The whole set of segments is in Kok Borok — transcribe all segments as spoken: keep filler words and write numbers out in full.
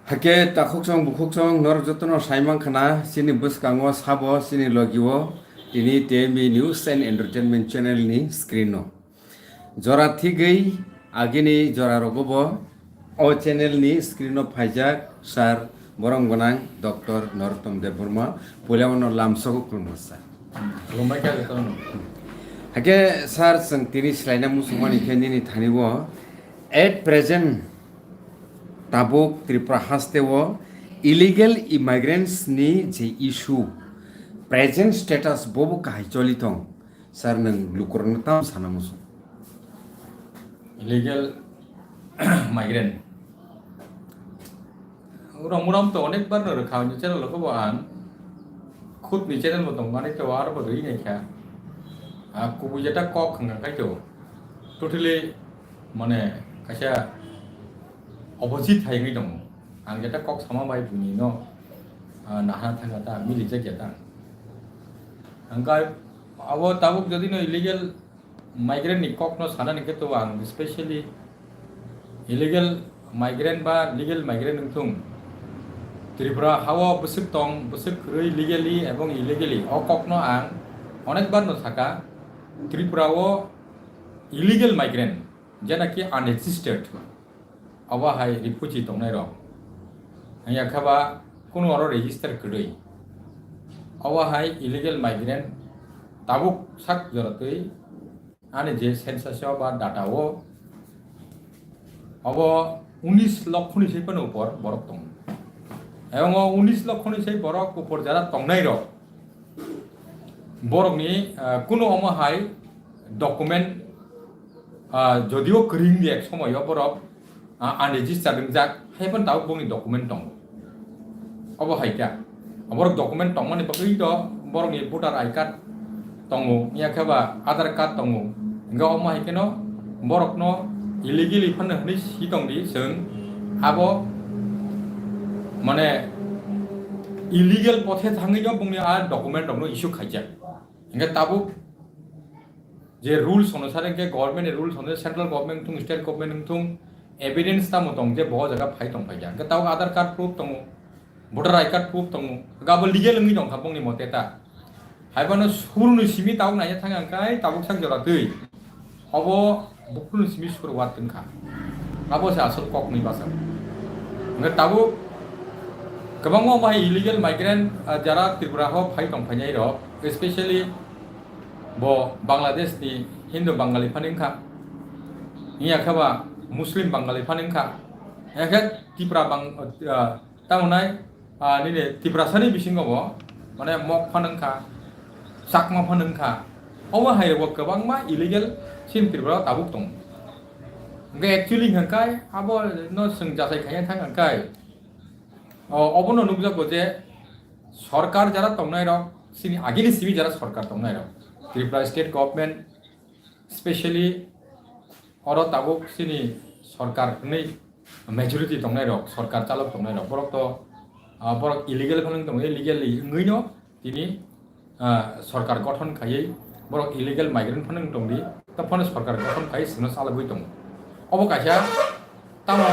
Hakhe takhukchong bukhuksong norok jotono saimang khna chini bwskango sabo chini logio tini T M B News and Entertainment channel ni screen o. Jora thigwi agini jora rogo bo o channel ni screen o phaijak sir borom gwnang Doctor Narottam Debbarma, puila ono lamsogo khulumgo sir. Khulumbai kha jotono. Hakhe sir, chwng tini swlaina muchungmani khe nini thani o at present tabuk Tripura haste o illegal immigrants ni je issue, present status bobo kahai choli tong. Sir, nwng lukurokno tamo sana muchung? Illegal migrant. Rong muram to onek bar no rwkha, ni channel ko bo ang khud ni channel bo tong mani to ar bo rwi nai kha. A kubui jeta kok hwnga kai to. Totally mane kaisa opposite hai ngai tong. Ang jeta kok sama bai buni no, ah, nahana thanga ta, mili jak jeta. Ang kai abo tabuk jodi no illegal migrant ni kok no sana ni khe to ang specially illegal migrant ba legal migrant wngthung, Tripura hao bwswk tong, bwswk kwrwi legally ebong illegally, o kok no ang onek bar no saka, Tripura o illegal migrant, jena ki unregistered, obo hai refugee tongnai rok, wngya khe ba kunu oro register kwrwi, obo hai illegal migrant tabuk sak jora twi ani je census o ba data o, obo unis lokho ni sai phano upor borok tongo. Ebong o unis lokho ni sai borok upor jara tongnai rok, borokni, ah, kuno omo hai document, ah, jodio kwrwi wngya ek somoyo borok, ah, unregistered wngjak, hai phano tabuk bongni document tongo. Obo hai kha, borok document tongmani bagwi to borokni voter I card tongo, ya khe ba Aadhaar card tongo, hingke omo hai kheno borokno illegally phano hwnwi si tongdi chwng, abo mane illegal pothe thangwi no bongni a document rokno issue khaijak. Hingke tabuk je rules onusare hingke government ni rules onusare central government wngthung, state government wngthung, evidence tamo tong je bo jaga phai tong phaikha. Hingke tabuk Aadhaar card proof tongo, voter I card proof tongo, hingke abo legal wngwi tongkha bongni mote ta. Haiphano surni simi tabuk naina thang ang kai tabuk sak jora twi. Obo buphuruni simi sur watwng kha. Abo se asol kokni bwsa. Hingke tabuk kwbangma bahai illegal migrant, ah, jara Tripura ho phai tong phainai rok, especially bo Bangladesh ni Hindu Bangali phani wngkha. Wngya khe ba Muslim Bangali phani wngkha. Hingke Tripura Bang-, ah, Tamo nai, ah, nini Tiprasani bisingo bo, mane, Mok phano wngkha, Chakma phano wngkha. Omo hai rokbo kwbangma illegal chini Tripura o tabuk tongo. Hingke actually hingkai abo no chwng jachai khaina thang hingkai. O, obono nukjago je sorkar jara tongnai rok, chini agini simi jara sorkar tongnai rok, Tripura state government, specially oro tabuk chini sorkar hwnwi majority tongnai rok, sorkar chalok tongnai rok, borok to, ah, borok illegal phano wng tongo, illegally wngwi no tini, ah, sorkar gothon khaiwi borok illegal migrant phano wng tongdi, to phano sorkar gothon khaiwi chwngno chalogwi tongo. Obo kaisa tamo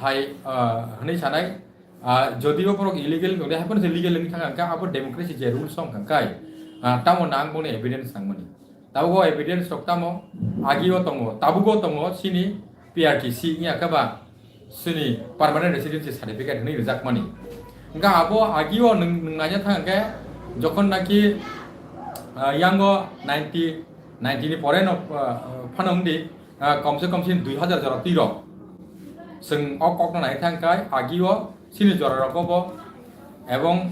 hai, ah, hwnwi sanai, ah, jodio borok illegal wng tongdi, hai phano se legal wngwi thang kha, abo democracy je rules wng kha kai, ah, tamo nang boni evidence nangmani. Tabuk o evidence rok tamo agi o tongo, tabuk o tongo chini P R T C wngya khe ba chini permanent residency certificate hwnwi rijak mani. Hingkhe abo agi o nwng, nwng naina thang khe jokhon naki, ah, yango ninety, ninety ni pore no, ah, phano wngdi, ah, kom se kom chini dui hazar jora twi rok. Chwng o kok no nai thang khe agi o chini jora rogo bo ebong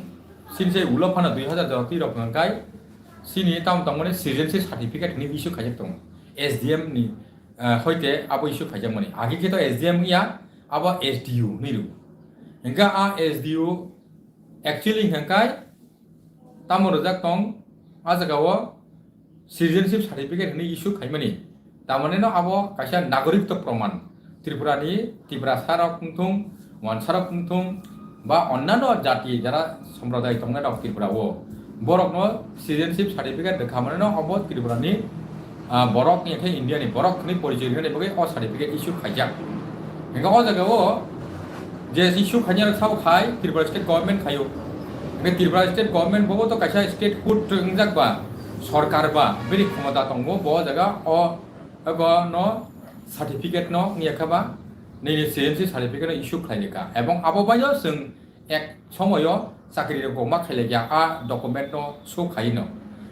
chini se ulo phano dui hazar jora twi rok hwnkhai, chini tamo tongmani citizenship certificate hwnwi issue khaijak tongo, S D M ni, ah, hoite abo issue khaijakmani. Agi khe to S D M wngya, abo S D U hwnwi rw. Hingkhe a S D U actually hingkhe tamo rwjak tong, a jaga o citizenship certificate hwnwi issue khaimani. Tamani no abo kaisa nagorik to proman. Tripura ni, Tiprasa rok wngthung, Wansa rok wngthung, ba onnano jati jara somproday tongnai rok Tripura o, borok no citizenship certificate rwkha mani no obo Tripura ni, ah, borok ni khe India ni borok hwnwi porichoi rwna bagwi o certificate issue khaijak. Hingkhe o jaga o Je issue khainai rok sabo khai Tripura state government khaio. Hwnkhe Tripura state government bobo to kaisa statehood wngjak ba, sorkar ba, bini khomota tongo bo jaga o, abo no certificate no wngya kha ba, nini citizenship certificate no issue khlaini kha. Ebong abo bai o chwng ek somoyo chakri rok ma khailaiya a document no show khaino.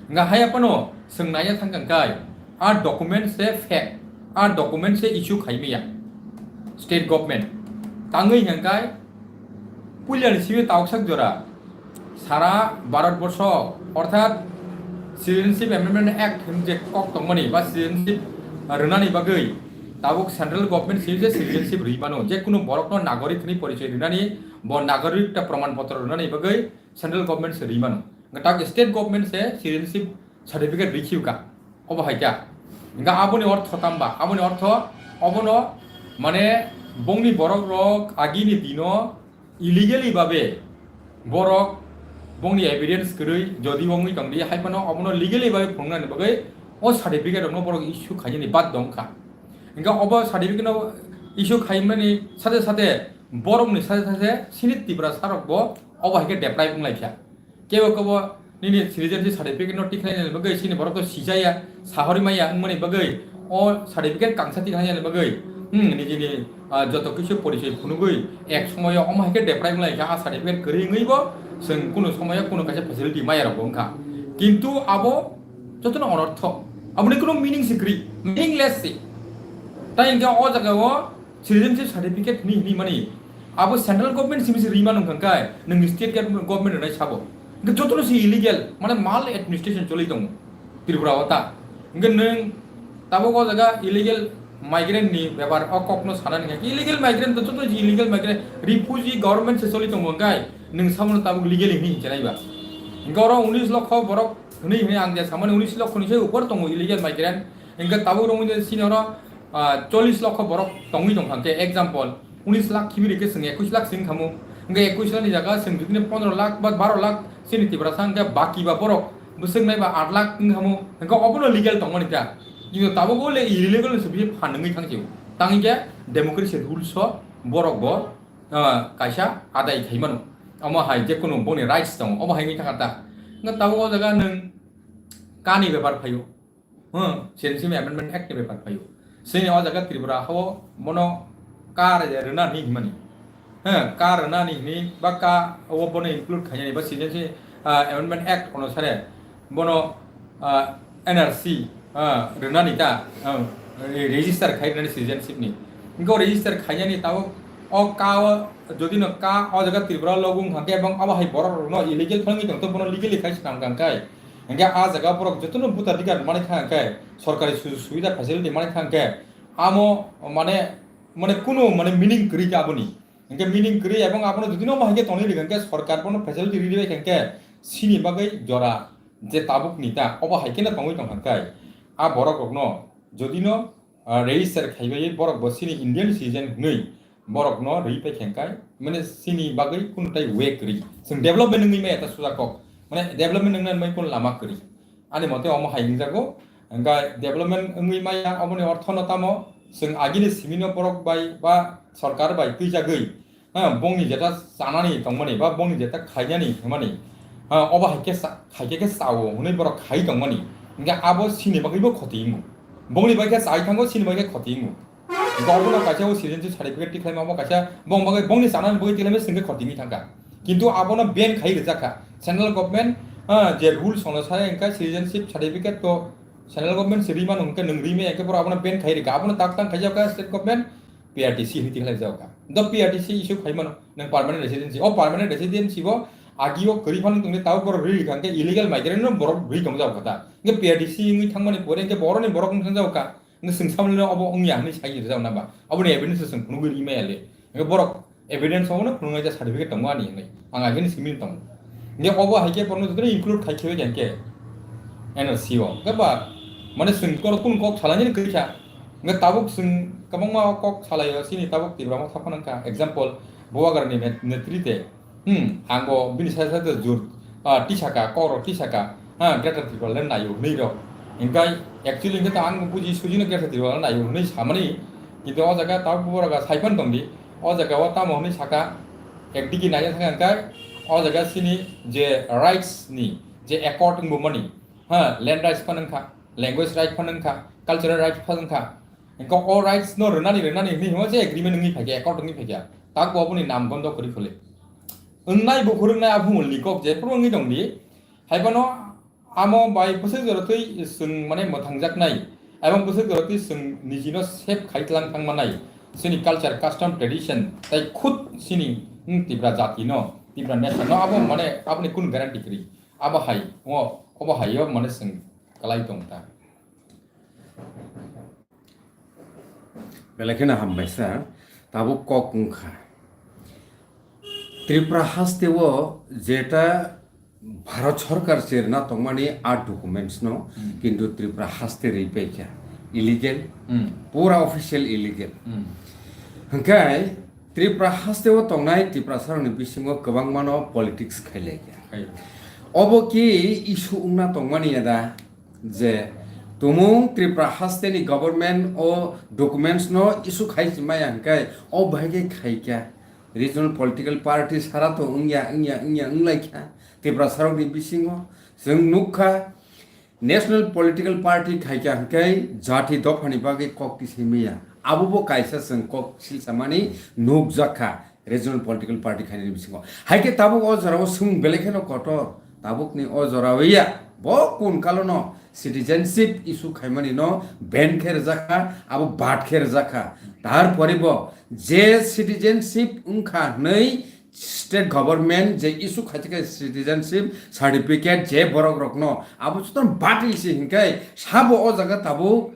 Wngkha haya phano chwng naiya thangkha kai a document se fake, a document se issue khaimaya state government. Tangwi hwnkai puilani simi tauksak jora sara Bharat borsho orthat Citizenship Amendment Act hwn je kok tongmani ba citizenship rwnani bagwi tabuk central government simi je citizenship rwi mano, je kunu borokno nagorik hwnwi porichoi rwnani, bo nagorik ta proman potro rwnani bagwi central government se rwi mano. Wngkha tak state government se citizenship certificate rikhiuka. Obo hai kha. Wngkha aboni ortho tamba? Aboni ortho obono mane bongni borok rok agini dino illegally babe borok bongni evidence kwrwi jodi wngwi tongdi hai phano obono legally babe phunuknani bagwi o certificate rokno borok issue khainani bad dong kha. Wngkha obo certificate no issue khaimani sate sate borokni sate sate sini Tiprasa rok bo obo hai khe deprive wng lai kha. Kebo kebo nini citizenship certificate no tikhlainani bagwi sini borok to sijaya, sahori maya wngmani bagwi o certificate kangsa tikhlainani bagwi, hmm, nijini, ah, joto kisu porichoi phunugwi ek somoyo omo hai khe deprive wng lai kha, a certificate kwrwi wngwi bo chwng kunu somoyo kunu kaisa facility maya rok bo wngkha. Kintu abo jotono onortho, aboni kunu meaning se kwrwi, meaningless se. Tai hwnkhe o jaga o citizenship certificate hwnwi hwnwi mani abo central government simi se rima nung kha kai, nwng state government rwnai sabo. Hwnkhe jotono se illegal, mane mal administration choli tongo Tripura o ta. Hwnkhe nwng tabuk o jaga illegal migrant ni bepar o kok no sana nang khe illegal migrant to joto illegal migrant, refugee government se choli tongo kai, nwng sabono tabuk legally hwnwi hinchilai ba. Hwnkhe oro unis lokho borok hwnwi hwnwi ang je samani unis lokho ni se upor tongo illegal migrant. Hwnkhe tabuk rwngwi je sini oro, ah, chollish lokho borok tongwi tong kha. Hwnkhe example, unis lakh khibi rikhe chwng ekush lakh se wng khamu. Hwnkhe ekush lakh ni jaga chwng jodi no pondro lakh ba baro lakh chini Tiprasa hwnkhe baki ba borok bwswk nai ba aat lakh wng khamu. Hwnkhe obono legal tongmani ta. Kintu tabuk o le illegal ni se bisi phan wngwi thang sio. Tang hwnkhe democracy rules o borok bo, ah, kaisa adai khai mano. Omo hai je kunu boni rights tongo. Omo hai wngwi thang kha ta. Hwnkhe tabuk o jaga nwng kani bepar phaio. Hmm, Citizenship Amendment Act ni bepar phaio. Chini o jaga Tripura hao bono ka rwna ni himani. He, ka rwna ni hini ba ka o bono include khainani ba Citizenship, ah, Amendment Act onusare bono, ah, N R C, ah, rwnani ta, ah, re-, register khai rwnani citizenship ni. Hwnkhe o register khainani tao o ka o jodi no ka o jaga Tripura logo wng kha khe ebong abo hai borok rok no illegal phangwi tong to bono legally khai swnam kha khe. Hwnkhe a jaga borok jotono voter card manwi kha hwnkhe, sorkari sujog subida facility manwi kha hwnkhe, amo mane, mane kunu mane meaning kwrwi khe aboni. Hwnkhe meaning kwrwi ebong abono jodi no omo hai khe tonwi rwkha hwnkhe sorkar bono facility rwi bai kha hwnkhe sini bagwi jora je tabuk ni ta obo hai kheno tongwi tong kha hwnkhe a borok rokno jodi no ah, register khaibai borok bo chini Indian citizen hwnwi borok no rwi pai khe kai, mane chini bagwi kunu tai way kwrwi. Chwng development wngwi maya ta suja kok. Mane development wngna mai kunu lama kwrwi. Ani mote omo hai wngjago. Hwnkhe development wngwi maya oboni ortho no tamo chwng agini simi no borok bai ba sorkar bai twijagwi, ha, bongni jeta chanani tongmani ba bongni jeta khainani hwnmani, ha, obo hai khe cha-, khai khe khe chao hwnwi borok khai tongmani. Hwnkhe abo chini bagwi bo khoti wngo. Bongni bai khe chai thango, chini bai khe khoti wngo. Hwnkhe obono kaisa o citizenship certificate tikhlaima obo kaisa bong bagwi bongni chanani bagwi tikhlaima chwngkhe khoti wngwi thangkha. Kintu abono ban khai rijak kha. Central government, ah, je rules ono sai hwnkhe citizenship certificate to central government se rwi mano hwnkhe nwng rwi maya hwnkhe borok abono ban khai rikha. Abono tak tang khaijak kha state government P R T C hinwi tikhlai jak kha. Do P R T C issue khai mano nwng permanent residency. O permanent residency bo agi o kwrwi phano tongni tabuk borok rwi rikha hwnkhe illegal migrant no borok rwi tong jak kha ta. Hwnkhe P R T C wngwi thangmani pore hwnkhe boroni borok wng thang jak kha. Hwnkhe chwng samani no obo wngya hinwi sai rijak na ba? Aboni evidence chwng phunugwi ri maya le. Hwnkhe borok evidence obo no phunuknai je certificate tongo ani hinwi. Ang agini simi tongo. Hwnkhe obo hai khe borokno jotono include khai khibai kha hwnkhe N R C o. Hwnkhe ba mane chwng koro kunu kok salainani kwrwi kha. Hwnkhe tabuk chwng kwbangma kok salaio chini tabuk Tripura motha phano wngkha. Example, Bubagrani net-, netrite Hmm, ang bo bini side side jur, ah, tisaka, kok rok tisaka, ha, Greater Tipraland naio hwnwi rok. Hingkai actually hingke ta ang buji sujino Greater Tipraland naio hwnwi samani, kintu o jaga ta borok a saipan tongdi, O jaga o tamo hwnwi saka, ekdigi naina thang khe o jaga chini je rights ni je accord wngbo mani, ha, land rights phano wngkha, language rights phano wngkha, cultural rights phano wngkha. Engkho o rights no rwnani, rwnani hwnwi himo je agreement wngwi phaikha, accord wngwi phaikha, tak bo aboni nam gondo kwrwi khole. Wngnai bukhuk wngnai aphumul ni kok jephuru wngwi tongdi, haiphano amo bai bwswk jora twi chwng mane mwthangjaknai, ebong bwswk jora twi chwng nijino save khai tlang thang manai, chini culture, custom, tradition, tai khud chini, hmm, Tipra jati no, Tipra nation no, abo mane aboni kun guarantee kwrwi. Abo hai, o, obo hai o mane chwng kwlai tong ta. Belai kheno hambai sir, tabuk kok wngkha. Tripura haste o jeta Bharat Sarkar cherna tongmani a documents no, hmm, kintu Tripura haste rwi paikha. Illegal, hmm, pura official illegal. Hmm. Hwnkhe Tripura haste o tongnai Tiprasa rokni bisingo kwbangma no politics khailaikha. Khai. Obo ki issue wngna tongmani ya da? Je tumung Tripura haste ni government o documents no issue khai si maya hwnkhe o bahai khe khai kha. Regional political party sara to wngya, wngya, wngya, wnglaikha. Tiprasa rokni bisingo chwng nukha, national political party khai kha hwnkhe jati dophani bagwi kok tisai maya. Abo bo kaisa chwng kok silsamani nukjakha. Regional political party khainani bisingo. Hai khe tabuk o jorao swng belai kheno kotor. Tabukni o jorao ya bo kun kalono citizenship issue khaimani no ban khe rwjakha, abo bad khe rwjakha. Tarpore bo je citizenship wngkha hwnwi state government je issue khaijak khe citizenship certificate je borok rokno abo jotono bad risi hinkhe sabo o jaga tabuk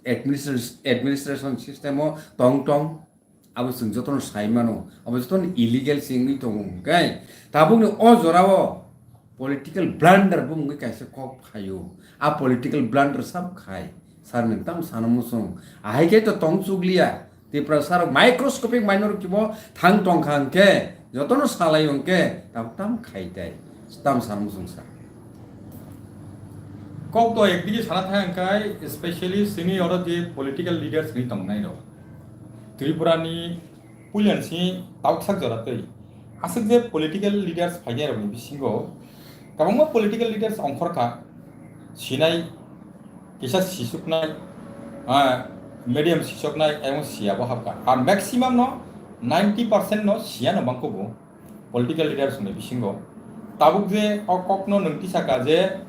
administration, administration system o tong tong, abo chwng jotono sai mano, abo jotono illegal se wngwi tongo, hwnkhe tabukni o jorao political blunder bo wngwi kaisa kok phaio, a political blunder sabo khai, sir nang tamo sana muchung, ahai khe to tong chukliya, Tiprasa rok microscopic minority bo thang tongkha hwnkhe, jotono salai hwnkhe, tam tam khai tai, tam sana muchung sa. Kok to ekdigi sana thang khe, especially sini oro je political leaders ni tongnai rok. Tripura ni puilan si tauksak jora twi. Aswk je political leaders phainai rok ni bisingo, kwbangma political leaders ongkhor kha, sinai, kisa sisuknai, ah, medium sisoknai, ayang siya bo habkha. Ar maximum no ninety percent no siya no bangkho bo political leaders ni bisingo. Tabuk je o kok no nwng tisaka je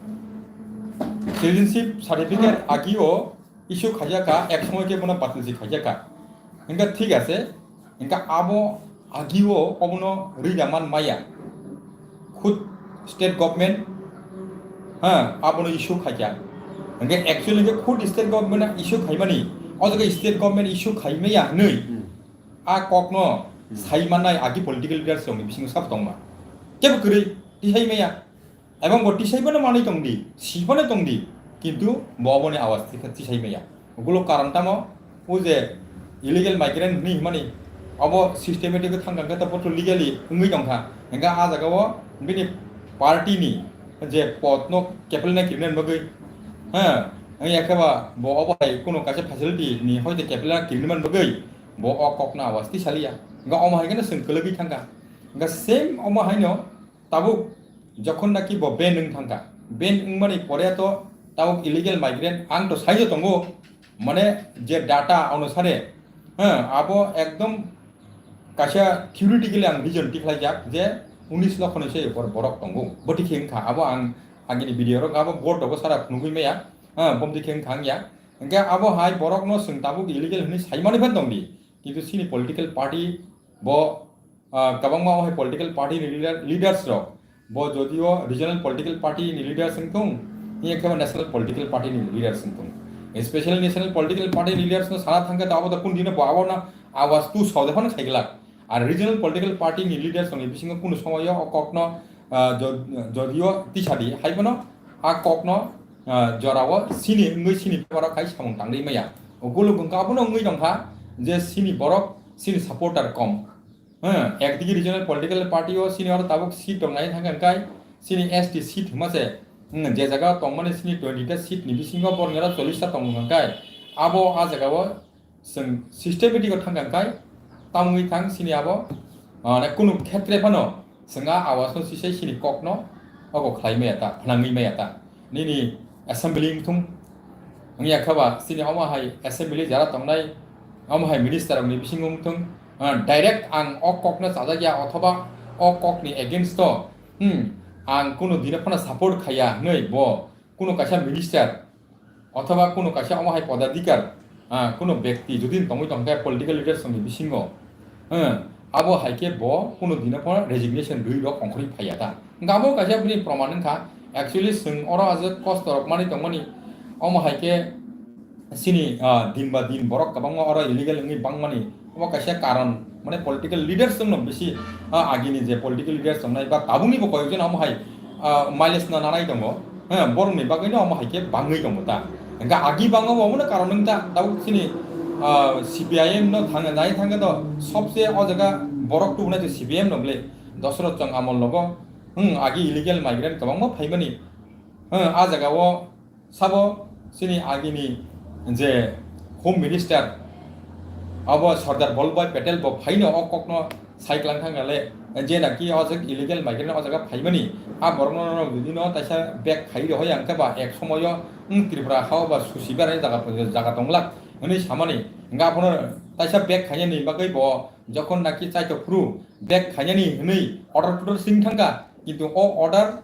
citizenship certificate agi o issue khaijak kha, ek somoi khe bono batilsi khaijak kha. Hingkha thik ase, hingkha abo agio obono rwida man maya. Khud state government, ha, abono issue khaikha. Hingkhe actually hingkhe khud state government issue khaimani, o jaga state government issue khaimaya hwnwi, hmm, a kokno, hmm, sai mannai agi political leaders rokni bisingo sabo tongma. Kebo kwrwi, tisai maya. Ebong bo tisai phano manwi tong di, si phano tong di, kintu bo oboni awas tikha tisai maya. Ugulo karon tamo, o je illegal migrant hwnwi himani, obo systematic thang kha, khe to bo to legally wngwi tong kha. Hingkha a jaga o bini party ni je pod no kepelna kirinani bagwi, ha, wngya khe ba bo obo hai kuno kaisa facility ni hoite kepelna kirinani bagwi bo o kokno awas tisaliya. Hingkha omo hai kheno chwng kwlwgwi thang kha. Hingkha same omo haino tabuk jokhon naki bo ban wng thangkha, ban wngmani pore to tabuk illegal migrant ang to saijo tongo, mane je data onusare, ha, abo ekdom kaisa theoretically ang reason tikhlaijak je unis lokho ni se bor-, borok tongo, bo tikhe wngkha, abo ang agini video rok abo board rogo sara phunugwi maya, ha, bomti khe wngkha wngya, hingkhe abo hai borok no chwng tabuk illegal hwnwi saimani phan tongdi, kintu chini political party bo, ah, kwbangma o hai political party ni leader, leaders rok, bo jodio regional political party ni leaders wng thung, hiya khe bo national political party ni leaders wng thung. Especially national political party leaders no sana thangkhe to abo to kun dino bo abo no awas tu sode phano khaiglak. Ar regional political party ni leaders rokni bisingo kunu somoyo o kokno, ah, jo-, jodio tisadi, hai phano a kokno, ah, jorao sini wngwi sini bebaro khai samung tangwi maya. Ukuluk wngkha abono wngwi tongkha je sini borok, sini supporter kom. Hwng, ekdigi regional political party o sini oro tabuk seat tongnai thangkha hwnkhe sini S T seat hwnma se, hwng, je jaga tongmani sini twenty ta seat ni bisingo borok nera chollish ta tongmung hwnkhe abo a jaga o chwng systematic o thangkha hwnkhe tamwi thang sini abo, ah, ne kunu khetre phano chwng a awas no sisai sini kok no ogo khlai maya ta, phnangwi maya ta. Nini assembly wngthung, wngya khe ba sini omo hai assembly jara tongnai, omo hai minister rokni bisingo wngthung, ah, direct ang o kok no chajak ya othoba o kok ni against o, hmm, ang kunu dino phano support khaya hwnwi bo kunu kaisa minister othoba kunu kaisa omo hai podadikar, ah, kunu bekti jodi tongwi tongkhe political leaders ni bisingo, eh, abo hai khe bo kunu dino phano resignation rwi rok ongkhorwi phaiya ta. Hwnkhe abo kaisa bini proman wngkha. Actually, chwng oro aje kosto rok manwi tongmani, omo hai khe sini, ah, din ba din borok kwbangma oro illegal wngwi bangmani, omo kaisa karon, mane political leaders wngno bisi, ah, agini je political leaders tongnai ba tabukni bo koyokjon omo hai, ah, mileage no nanai tongo, ha, borokni bagwino omo hai khe bangwi tongo ta. Hwnkhe agi bango bo omono karon wngkha, tabuk chini, ah, C P I M no thang-, nai thangkhe to sobse o jaga borok tubunai to C P I M no bwle, Dosrot chwng amol logo, hmm, agi illegal migrant kwbangma phaimani, hmm, a jaga o sabo chini agini je Home Minister abo Sardar Vallabhbhai Patel bo phaino o kokno sai klang thang nale, je naki o jaga illegal migrant o jaga phaimani, a borokno no jodi no taisa bag khai rohoi ang khe ba ek somoyo, hmm, Tripura hao ba susi berani jaga, jaga tonglak hwnwi samani, hwnkhe abono taisa bag khainani bagwi bo jokhon naki chaitok phuru bag khainani hwnwi order torder sing thangkha, kintu o order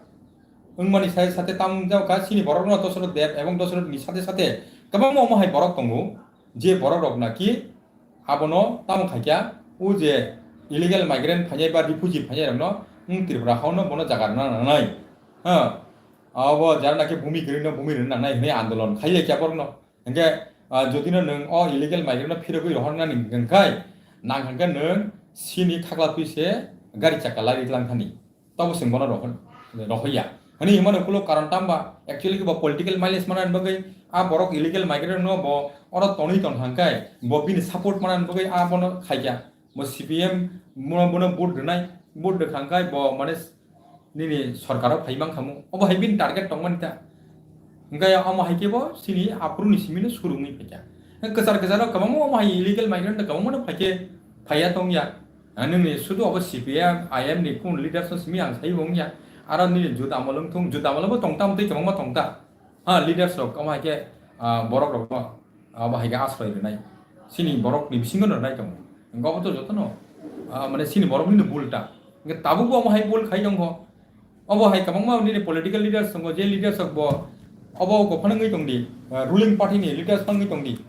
wngmani sate sate tamo wngjakha chini borokno Dosrot Deb ebong Dosrot ni sate sate kwbangma omo hai borok tongo, je borok rok naki abono tamo khaikha, o je illegal migrant phainai ba refugee phainai rokno, wng Tripura hao no bono jaga rwna nangnai. Ha, abo jara naki bumi kwrwi no bumi rwna nangnai hwnwi andolon khai laikha borokno. Hwnkhe, ah, jodi no nwng o illegal migrant no phirogwi rohornani hwnkhe, nang hwnkhe nwng sini khakla twi se gari chakka lari tlang thani. Tobo chwng bono rohor-, rohorya. Hwnwi himano ukulok karon tamba, actually bo political mileage manani bagwi a borok illegal migrant no bo oro tonwi tong hwnkhe bo bini support manani bagwi a bono khaikha. Bo C P M bono, bono vote rwnai, vote rwkha hwnkhe bo mane nini sorkaro phai mankhamu. Obo hai bini target tongmani ta. Hwnkhe omo hai khe bo chini aphuruni simino surungwi phaikha. Kwchar kwcharo kwbangma omo hai illegal migrant kwbangmano phaikhe phaiya tongya. Nini sudu obo C P M, I M ni kun leaders no simi ang sai wngya. Aro nini jut amol wngthung, jut amol bo tongta, amtwi kwbangma tongta. Ha, leaders rok omo hai khe, ah, borok rok no, ah, obo hai khe asroi rwnai. Chini borok ni bisingo no rwnai tongo. Hwnkhe obo to jotono, ah, mane chini borok ni bul ta. Hwnkhe tabuk bo omo hai bul khai tongkho. Obo hai kwbangma nini political leaders tongo, je leaders rok bo obo kok phano wngwi tongdi, ah, ruling party ni leaders phano wngwi tongdi.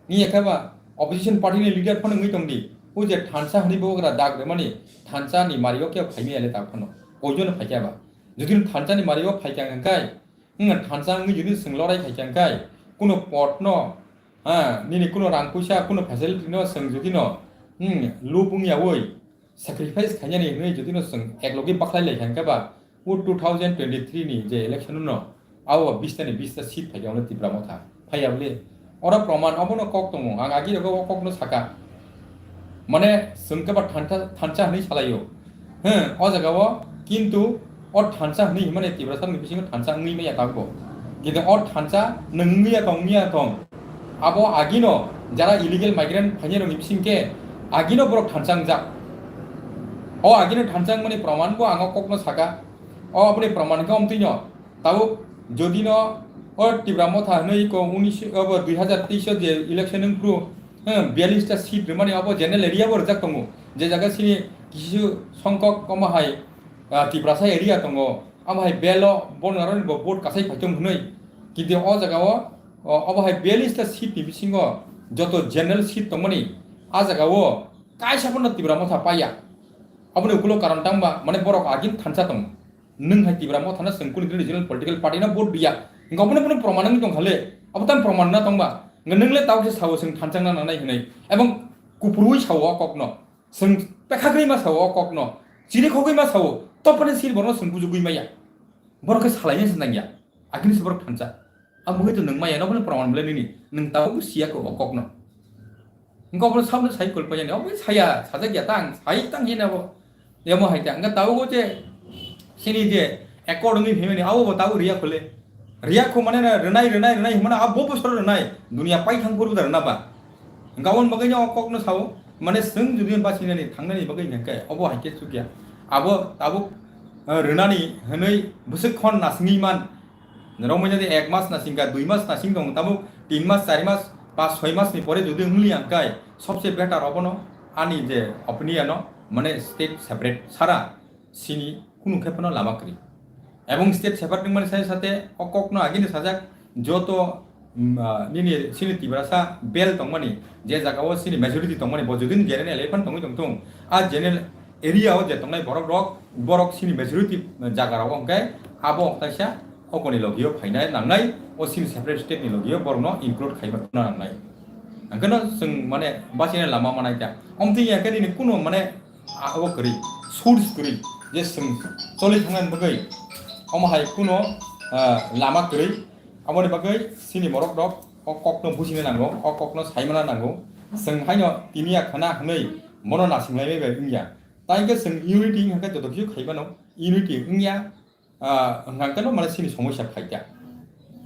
Ni ekhe ba opposition party ni leader phano wngwi tongdi. O je thansa hwnwi bo gra dak rwmani thansa ni mario khe phaimaya le tak phano. Koijono phaikha ba. Jodi thansa ni mario phaikha hwnkhe, wng thansa wngwi jodi chwng lorai khaikha hwnkhe, kuno pot no, ha, nini kuno rang puisa, kuno facility no chwng jodi no, hmm, lub wngyawi sacrifice khainani hwnwi jodi no chwng ek logi bakhlai lai kha hwnkhe ba, o two thousand twenty-three ni je election no, abo bis ta ni bis ta seat phaikha ono Tipra Motha. Phaiya bole. Oro proman obono kok tongo. Ang agi rogo o kokno saka. Mane, chwng khe ba thansa, thansa hwnwi salaio. He, o jaga o, kintu o thansa hwnwi himani Tiprasa ni bisingo thansa wngwi maya tabuk. Kintu o thansa nwng wngwi ya tong, wngwi ya tong. Abo agino jara illegal migrant phainai rokni bising khe agino borok thansa wngjak. O agino thansa wngmani proman bo ang o kokno saka. O aboni proman khe omtwino tabuk jodi no o Tipra Motha hwnwi ko unis, obo dui hazar teis o je election wng phuru, hmm, biyallis ta seat rwmani abo general area bo rwjak tongo. Je jaga sini kisu songkok omo hai, ah, Tiprasa area tongo. Amo hai belo bo naroni bo vote kasai phaitong hwnwi. Kintu o jaga o, o, obo hai biyallis ta seat ni bisingo joto general seat tongmani a jaga o kaisa phano Tipra Motha paiya. Aboni ukulok karon tangba, mane borok agin thansa tongo. Nwng hai Tipra Motha no chwng kuni regional political party no vote biya. Hwnkhe obono bono proman wngwi tongkha le. Abo tamo proman na tongba. Hwnkhe nwng le tabuk se sao chwng thansa wngna nangnai hwnwi. Ebong kupurwi sao o kokno. Chwng pekhagwi ma sao o kokno, chirikhogwi ma sao, topani sil borokno chwng bujugwi maya. Borok khe salaina se nangya, agini se borok thansa. Abo hai to nwng maya, nokni proman bwle nini, nwng tabuk siya kho o kokno. Hwnkhe obo sabno sai kolpayani, obo saya, sajak ya tang, sai tang hino abo. Yamo hai tang, hwnkhe tabuk o je, sini je, accord wngwi phaimani, abo bo tabuk riya khole. Riya kho mane na rwnai, rwnai, rwnai hwnmano abo bosor rwnai. Dunia pai thang phuru da rwna ba. Hwnkhe aboni bagwi no o kokno sao. Mane chwng jodi basinani thangnani bagwi hwnkhe obo hai khe chukya. Abo tabuk, ah, rwnani hwnwi bwswk khon nasingwi man. Romwi jadi ek mas nasingkha, dui mas nasing tong, tabuk tin mas, char mas, pas soi mas ni pore jodi wngli ang kai, sobse better obono ani je opinion no, mane state separate sara sini kunu khe phano lama kwrwi. Ebong state separate wngmani sai sate o kok no agini sajak joto, mm, ah, nini sini Tiprasa bel tongmani, je jaga o sini majority tongmani, bo jodi general election tongwi tongthung, a general area o je tongnai borok rok, borok sini majority jaga rok hwnkhe abo kaisa okoni logio phainai nangnai, o sini separate state ni logio borok no include khaiba nangnai. Angkhe no chwng mane bachina lama manai ta. Omtwi ya khe nini kuno mane abo kwrwi, source kwrwi, je chwng choli thangna bagwi omo hai kuno, ah, lama kwrwi, aboni bagwi sini borok rok o kok no bujina nango, o kok no saimana nango. Chwng haino tini ya khana hwnwi mono nasinglai bai wngya. Tai khe chwng unity wngkha khe joto khe khaimano, unity wngya, ah, hwnkha khe no mane sini somosya phaikha.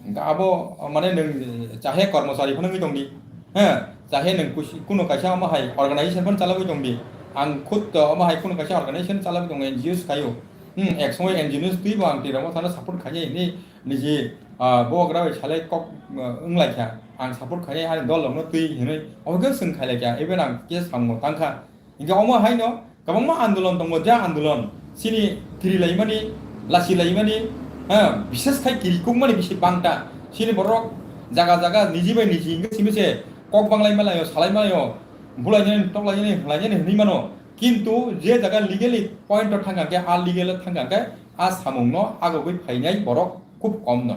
Hwnkha abo mane nwng chahe kormochari phano wngwi tongdi, he, chahe nwng kusi-, kuno kaisa omo hai organization phano chalagwi tongdi. Ang khud to omo hai kuno kaisa organization chalagwi tongo, N G Os khaio. Hmm, ek somoi N G Os twibo ang twi rokno thangna support khainai hinwi niji, ah, bo gra bai salai kok, ah, wnglaikha. Ang support khainai ani dol rokno twi hinwi obo khe chwng khailaikha. Even ang kisa samung tangkha. Hingke omo haino kwbangma andolon tongo, ja andolon chini kirilaimani, lachilaimani, ha, bishes khai kirikukmani bisi bangta. Chini borok jaga jaga niji bai niji hingke simi se kok banglai malaio, salai malaio, bulainani, toklainani, hwlainani hwnwi mano. Kintu je jaga legally point o thangkha khe, a legal o thangkha khe, a samungno agogwi phainai borok khub kom no.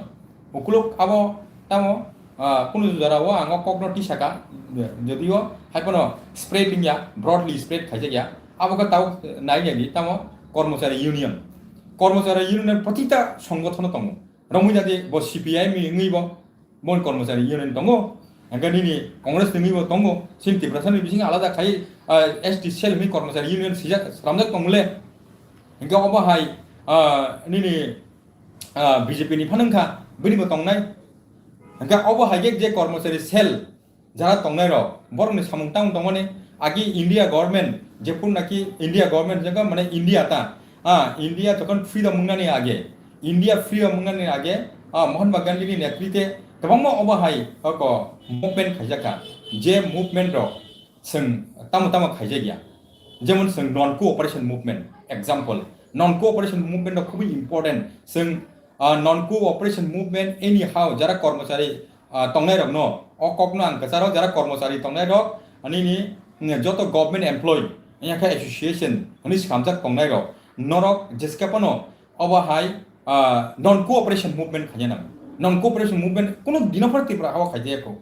Ukuluk abo tamo, ah, kunu jora o ang o kokno tisaka, jodio hai phano spread wngya, broadly spread khaijak ya. Abo khe tabuk nai nai di, tamo kormochari union. Kormochari union protita songothono tongo. Romwi jadi bo C P I M wngwi bo, bo kormochari union tongo. Hingke nini Congress wngwi bo tongo. Chini Tiprasa ni bisingo alada khai, ah, S T cell wngwi kormochari union sijak, sramjak tongole. Hingke obo hai, ah, nini, ah, B J P ni phano wngkha, bini bo tongnai. Hingke obo hai khe je kormochari cell jara tongnai rok, borok ni samung tang tongmani agi India government, jephuru naki India government jaga mane India ta, ah, India jokhon freedom wngnani age, India freedom wngnani age, ah, Mahatma Gandhi ni netrite kwbangma obo hai oko movement khaijakha, je movement rok chwng tamo tamo khaijakya, jemon chwng non cooperation movement, example, non cooperation movement rok khubui important, chwng, ah, non cooperation movement anyhow jara kormochari, ah, tongnai rok no, o kok no ang kwcharo jara kormochari tongnai rok, nini, mm, joto government employee, ya khe association, hwnwi swnamjak tongnai rok, norok jeske phano obo hai, ah, non cooperation movement khaina nang. Non cooperation movement kuno dino phano Tripura o khaijaya kho.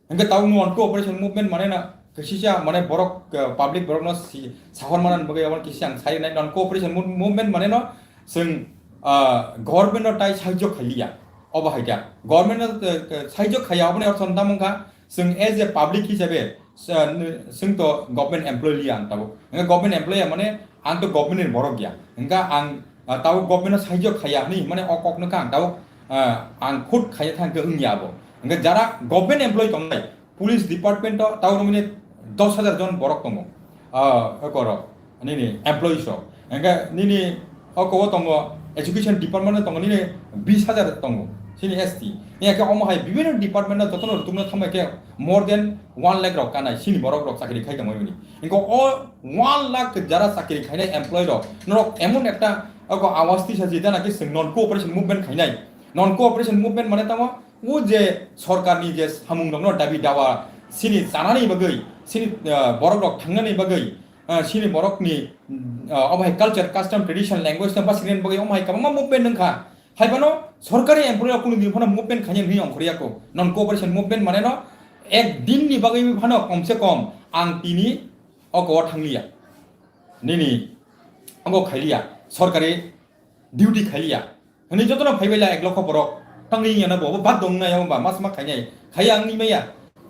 Hingke tau non cooperation movement mane na, kisisa mane borok, ah, public borok no si, sahor mana bagwi abo kisisa ang sai nai non cooperation mo-, movement mane no, chwng, ah, government no tai sahajyo khailiya. Obo hai kha. Government no, eh, eh, sahajyo khaiya, oboni ortho no tamo wngkha, chwng as a public hisabe, sa-, n-, chwng to government employee liya ang tabuk. Hingke government employee mane ang to government ni borok ya. Hingke ang, ah, tabuk government no sahajyo khaiya hinwi mane o kok no kha ang tabuk, ah, ang khud khaiya thang khe wngya abo. Hingke jara government employee tongnai, police department o tabuk nini dos hajar jon borok tongo. Ah, eko rok. Nini employees rok. Hingke nini oko o tongo, education department o tongo nini bis hajar tongo. Chini S T. Hingke omo hai bibhinno department o jotono rwtwkno thangbai khe more than one lakh rok kanai chini borok rok chakri khai tongmani. Hingke o one lakh jara chakri khainai employee rok norok emon ekta oko awas tisa je jana khe chwng non cooperation movement khainai. Non cooperation movement mane tamo o je sorkarni je samungrokno dabi dawa sini chanani bagwi, sini, ah, borokrok thangnani bagwi, ah, sini borokni, ah, obo hai culture, custom, tradition, language no basinani bagwi omo hai kwbangma movement wngkha. Hai phano sorkari employee rok kunu din phano movement khainai hwnwi ongkhorya kho. Non cooperation movement mane no ek din ni bagwi phano kom se kom ang tini oko o thangliya. Nini abo khailiya, sorkari duty khailiya. Hwnwi jotono phaibaila ek lokho borok tangwi yano bo, bo bad dong na yamo ba, mas ma khainai. Khaiya wngwi maya.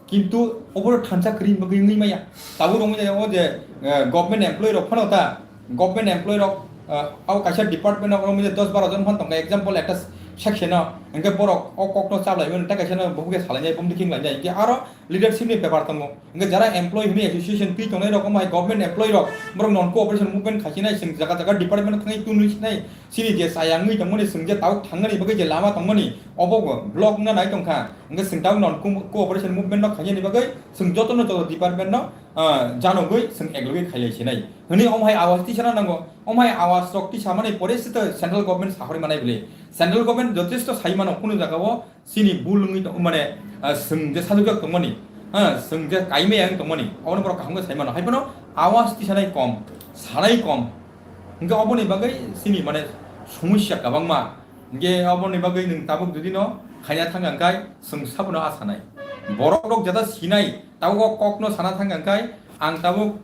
Kintu oboro thansa kwrwi bagwi wngwi maya. Tabuk wngwi maya o je, eh, government employee rok phano ta, government employee rok, eh, abo kaisa department o wngwi dos baro jon phan tongkha. Example ekta section o, hwnkhe borok o kokno chaplai mano, ta kaisa no buphukhe salainai, bumdi khing lainai. Hwnkhe aro Leadership ni bepar tongo. Hingke jara employee hwnwi association twi tongnai rok, omo hai government employee rok, borok non cooperation movement khai sinai, chwng jaga jaga department thangwi twi nwi sinai, chini je chaya wngwi tongmani, chwng je tabuk thangnani bagwi je lama tongmani, obo bo block wngna nai tongkha. Hingke chwng tabuk non co-, cooperation movement no khainani bagwi chwng jotono joto department no, ah, janogwi chwng eklogwi khailai sinai. Hwnwi omo hai awas tisana nango, omo hai awas rok tisamani pore se to central government sahori manai bwle. Central government jotesto sai mano kunu jaga o, chini bul wngwi tong-, mane, ah, chwng je sajwkjak tongmani, ah, chwng je kaimaya wng tongmani, obono borok kaham khe sai mano. Hai phano awas tisanai kom, sanai kom. Hingke oboni bagwi chini, mane, somosya kwbangma. Hingke oboni bagwi nwng tabuk jodi no khaina thang kha, hingke chwng sabono a sanai. Borok rok jeta sinai, tabuk o kokno sana thang kha, hingke ang tabuk,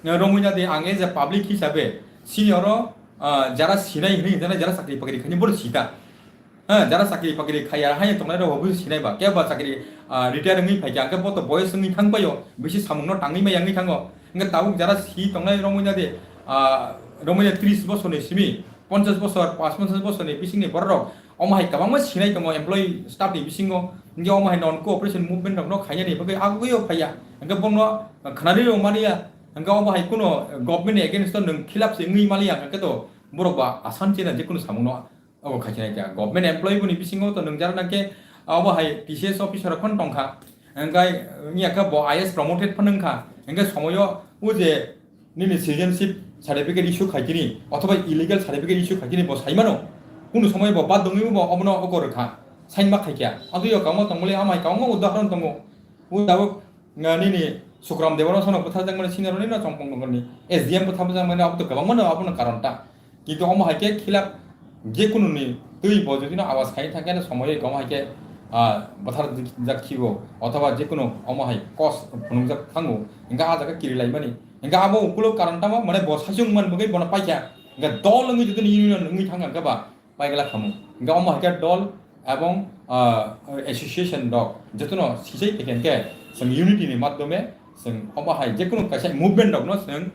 eh, romwi na di, ang as a public hisabe chini oro, ah, jara sinai hwnwi, jara chakri bakri khaini bono sita. Ha, jara chakri bakri khaiya, hai tongnai rok bo sinai ba, kebo chakri, ah, retire wngwi phaikha, hingke bo to boyos wngwi thang paio, bisi samungno tangwi maya wngwi thango. Hingke tabuk jara si tongnai romwi na de, ah, romwi na tris bosorni simi, ponchas bosor, pas ponchas bosorni bisingni borok rok, omo hai kwbangma sinai tongo employee staff ni bisingo, hingke omo hai non cooperation movement rokno khainani bagwi agwio phaiya, hingke bono khnani rw mania, hingke omo hai kuno government ni against o nwng khilap se wngwi maliya, hingke to borok ba asan chena je kuno samungno. Obo khaikhe naikha. Government employee boni bisingo to nwngjak nangkhe, obo hai T C S officer rok phano tongkha. Hingkhai wngya khe bo I A S promoted phano wngkha. Hingkhe somoyo o je nini citizenship certificate issue khaikini, othoba illegal certificate issue khaikini bo saimano. Kunu somoyo bo baddhongwi bo obono oko rwkha. Sign ma khaikya. Adui o kamo tongmoli amai kamo udahoron tongo. O tabuk, ah, nini Sukram Debbarma sono bwtharjakmani senior nini no Chompong Nogorni S D M bwtharjakmani abo to kwbangma no abono karon ta. Kintu omo hai khe khilap je kunu ni twi bo jodi no awas khai thang khe no somoyoi omo hai khe, ah, bwtharjak khibo othoba je kunu omo hai kos phunukjak thango hingkhe ah jaga kiri laimani hingkhe abo ukuluk karon tamo mane bo sachung man bagwi bono paikha hingkhe dol wngwi jodi no union wngwi thang khe ba paigla khamu. Hingkhe omo hai khe dol ebong, ah, association rok jotono sijai phaikha hingkhe chwng unity ni madhyome chwng omo hai jekunu kaisa movement rokno chwng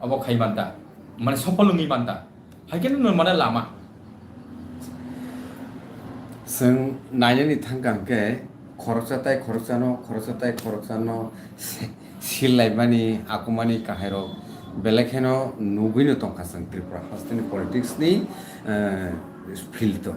obo khai manta, mane sopol wngwi manta. Hai khe no mane lama. Chwng nainani thangkha hingkhe khoroksa tai khoroksano, khoroksa tai khoroksano, Sillaimani, akumani kahairok belai kheno nugwino tongkha chwng Tripura hasteni politics ni, eh, field o.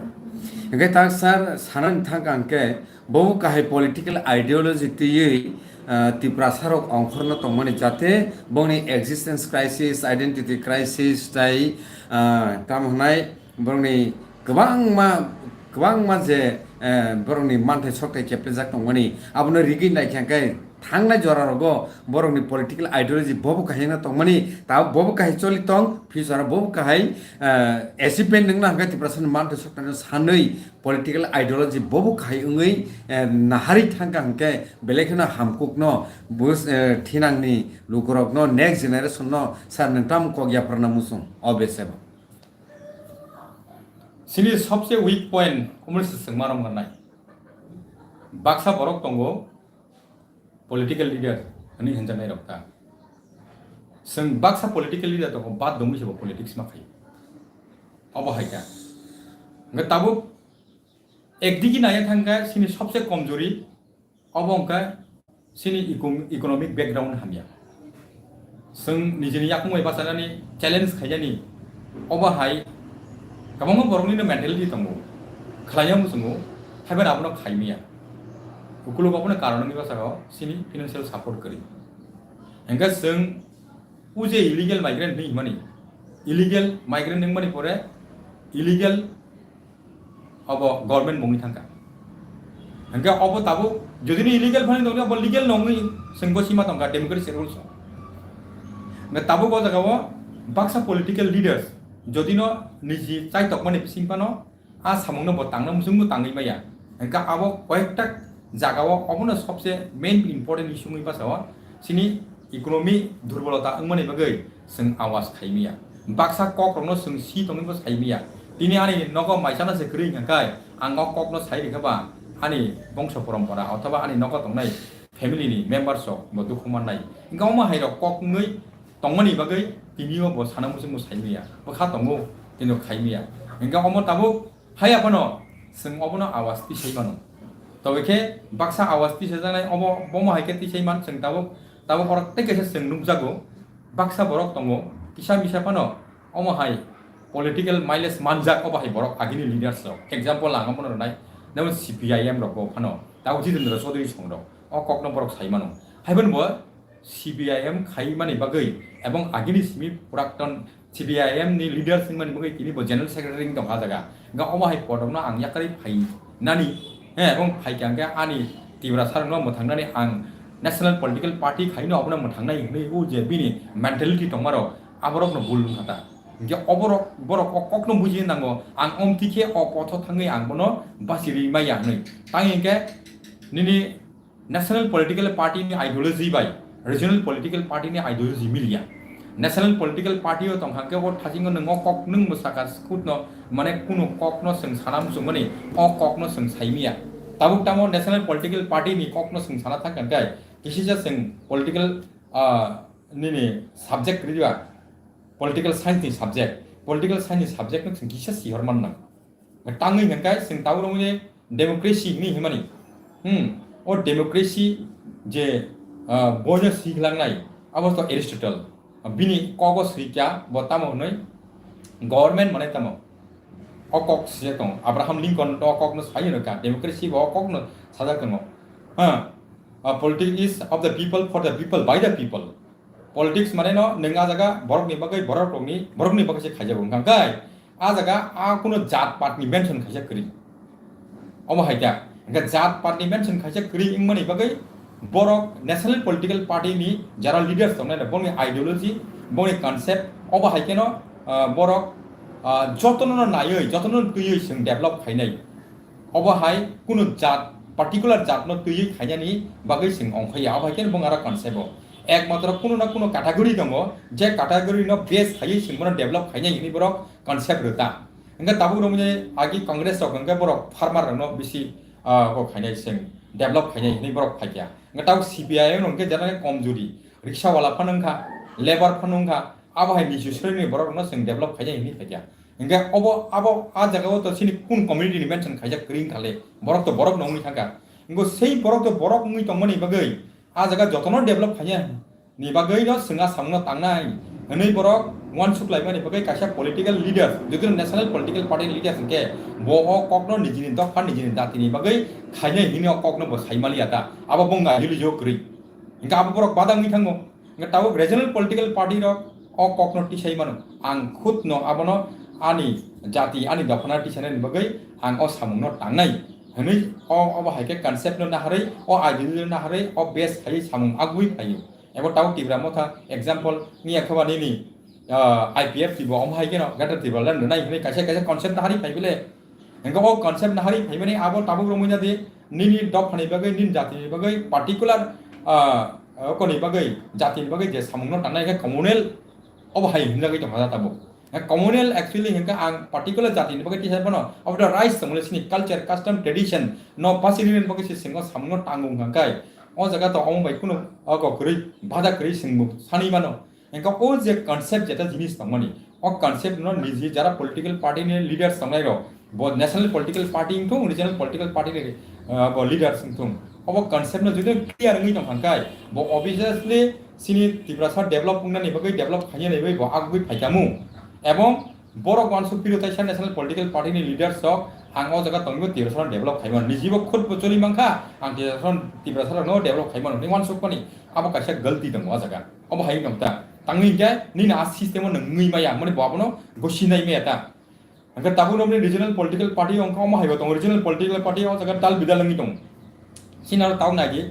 Hingkhe tak sar sanani thangkha hingkhe bobo kahai political ideology twiwi, eh, Tiprasarok ongkhorno tongmani jate bongni existence crisis, identity crisis tai, eh, tamo hwnai borokni kwbangma, kwbangma je, eh, borokni manthai sokthai keptejak tongmani, abono rigwi naikha khe thangnai jora rogo borokni political ideology bobo kahai wngna tongmani, tabuk bobo kahai choli tong, future o bobo kahai, eh, achievement wngna hwnkhe Tiprasani manthai sokthai sanwi political ideology bobo kahai wngwi, eh, naharwi thangkha hwnkhe belai kheno hamkukno bus, eh, thinangni lukurokno next generation no sir nwng tamo kok yapharna muchung o besebo. Chini sobse weak point omo se chwng ma rwngkha nai. Baksa borok tongo political leader hwnwi hwnjaknai rok ta. Chwng baksa political leader tongo, bad dongwi se bo politics ma khai. Obo hai kha. Hwnkhe tabuk ekdigi naiya thangkha chini sobse komjori. Obo wngkha chini econ-, economic background hamya. Chwng nijini yakung bai bachanani challenge khainani obo hai kwbangma boroknino mentality tongo. Khlaina muchungo, haibai abono khaimaya. Ukuluk abono karon wngwi bachao chini financial support kwrwi. Hingkhe chwng o je illegal migrant hinwi himani, illegal migrant wngmani pore illegal obo government mungwi thangkha. Hingkhe obo tabuk jodi ni illegal phano tongdi, obo legal nongwi chwng bo sima tongkha democracy rules o. Hingkhe tabuk o jaga o baksa political leaders jodi no niji chai tokmani bising phano a samungno bo tangna muchungbo tangwi maya. Hingkhe abo koyekta jaga o obono sobse main important issue wngwi bachao chini economy durbolota wngmani bagwi chwng awas khaimaya. Baksa kokrokno chwng si tongwibo saimaya. Tini ani nogo maisana se kwrwi hwnkha khe ang o kokno sai rwkha ba ani bongso porompora othoba ani nogo tongnai family ni members rok bo dukhu mannai. Hingkhe omo hai rok kok wngwi tongmani bagwi tini o bo sana muchungbo saimaya. Bwkha tongo tini o khaimaya. Hingkhe omo tabuk haiya phano chwng obono awas tisai mano. Tobokhe baksa awas tisajaknai obo, bomo hai khe tisai man chwng tabuk, tabuk oro tei kaisa chwng nukjago, baksa borok tongo, kisa misa phano omo hai political mileage manjak obo hai borok agini leaders rok. Example ang abono rwnai, jemon C P I M rok bo phano, tabuk Jitendra Chaudhary song rok, o kokno borok sai mano. Haiphano bo C P I M khaimani bagwi ebong agini simi purakton C P I M ni leaders wngmani bagwi tini bo general secretary wng tongkha jaga. Hwnkhe omo hai podokno ang yakarwi phai nani, he, ebong phaikha hwnkhe ani Tiprasa rokno mwthangnani ang national political party khaino abono mwthangnai hwnwi o je bini mentality tongmarok aborokno bul wngkha ta. Hwnkhe oborok, borok o kokno buji nango, ang omtwi khe o potho thangwi ang bono bachirwi maya hwnwi. Tang hwnkhe nini national political party ni ideology bai regional political party ni ideology miliya. National political party o tong hwnkhe o thasingo nwng o kok nwng bwsaka skut no, mane kunu kok no chwng sana muchungmani, o kok no chwng saimiya. Tabuk tamo national political party ni kok no chwng sana thang khe kisisa chwng political, ah, nini subject kwrwi ba political science ni subject, political science ni subject no chwng kisa sihor man nang. Tangwi hwnkhe chwng tabuk romwi democracy hinwi himani. Hmm, o democracy je, ah, boino siklangnai, abo to Aristotle. Bini kogo swikya, bo tamo hwnwi government mane tamo. O kok sijak tongo. Abraham Lincoln to o kokno sai hwnwi kha. Democracy bo o kokno sajak tongo. Ha, ah, politics is of the people, for the people, by the people. Politics mane no nwng a jaga borokni bagwi, borok rokni, borokni bagwi se khaijago. Hwnkha khe a jaga a kuno jat pat ni mention khaijak kwrwi. Omo hai khe, hwnkhe jat pat ni mention khaijak kwrwi wngmani bagwi borok national political party ni jara leaders tongnai, bongni ideology, bongni concept, obo hai kheno, ah, borok, ah, jotono no naiwi, jotono no twiwi chwng develop khainai. Obo hai kunu jat, particular jat no twiwi khainani bagwi chwng ongkhaiya, obo hai khe bung aro concept o. Ekmatro kunu na kunu category tongo, je category no base khaiwi chwng bono develop khainai hinwi borok concept rwta. Hwnkhe tabuk romwi agi Congress rok hwnkhe borok farmer rokno bisi, ah, bo khainai chwng develop khainai hinwi borok phaikha. Hwnkhe tabuk C P I M rok hwnkhe jera komjuri, riksha wala phano wngkha, labour phano wngkha, abo hai nisu sreni borok rokno chwng develop khainai hinwi phaikha. Hwnkhe obo, abo a jaga o to chini kun community ni mention khaijak kwrwi wngkha le, borok to borok no wngwi thangkha. Hwnkhe sei borok to borok wngwi tongmani bagwi a jaga jotono develop khaiya ni bagwi no chwng a samung no tangnai hwnwi borok uansuk laimani bagwi kaisa political leaders, jodi national political party leaders hwnkhe bo o kokno nijini dopha, nijini jatini bagwi khainai hinwi o kokno bo saimaliya ta, abo bongga yuli jo kwrwi. Hwnkhe abo borok bada wngwi thango. Hwnkhe tabuk regional political party rok o kokno tisai mano. Ang khud no abono ani jati, ani dophano tisainani bagwi ang o samungno tangnai hwnwi o, obo hai khe concept no naharwi, o ideology no naharwi, o base khaiwi samung agwi phaio. Ebo tabuk Tipra Motha example wngya khe ba nini, ah, I P F T bo omo hai kheno Greater Tipraland rwnai hwnwi kaisa kaisa concept naharwi phai bile. Hwnkhe o concept naharwi phaimani abo tabuk romwi nadi, nini dophani bagwi, nini jatini bagwi, particular, ah, okoni bagwi, jatini bagwi je samungno tangnai hwnkhe communal, obo hai hwnjagwi tongkha tabuk. Hwnkhe communal actually hwnkhe ang particular jatini bagwi tisa phano, abo to rights tongmani chini culture, custom, tradition no bachini bagwi se chwng o samungno tango hwnkha khe, o jaga to omo bai kunu oko kwrwi, bada kwrwi chwng bo sanwi mano. Hwnkhe o je concept jeta jinis tongmani, o concept no niji jara political party ni leaders tongnai rok, bo national political party wngthung, regional political party ni, ah, bo leaders wngthung, obo concept no jodi clear wngwi tong kha khe, bo obviously chini Tiprasa develop wngnani bagwi, develop khainani bagwi bo agwi phaikamu. Ebong borok uansuk phiro taisa national political party ni leaders rok ang o jaga tongwi Tiprasa develop khaimano. Nijibo khud bo choli mankha, ang Tiprasa, Tiprasa rokno develop khaimano hinwi uansuk mani, abo kaisa galti tongo o jaga. Obo hai wngkha ta. Tangwi hwnkhe nini a system o nwng wngwi maya, mani bo abono gosi nai maya ta. Hwnkhe tabuk nokni regional political party wngkha, omo hai bo tongo, regional political party o jaga dal bidal wngwi tongo. Chini aro tabuk nai di,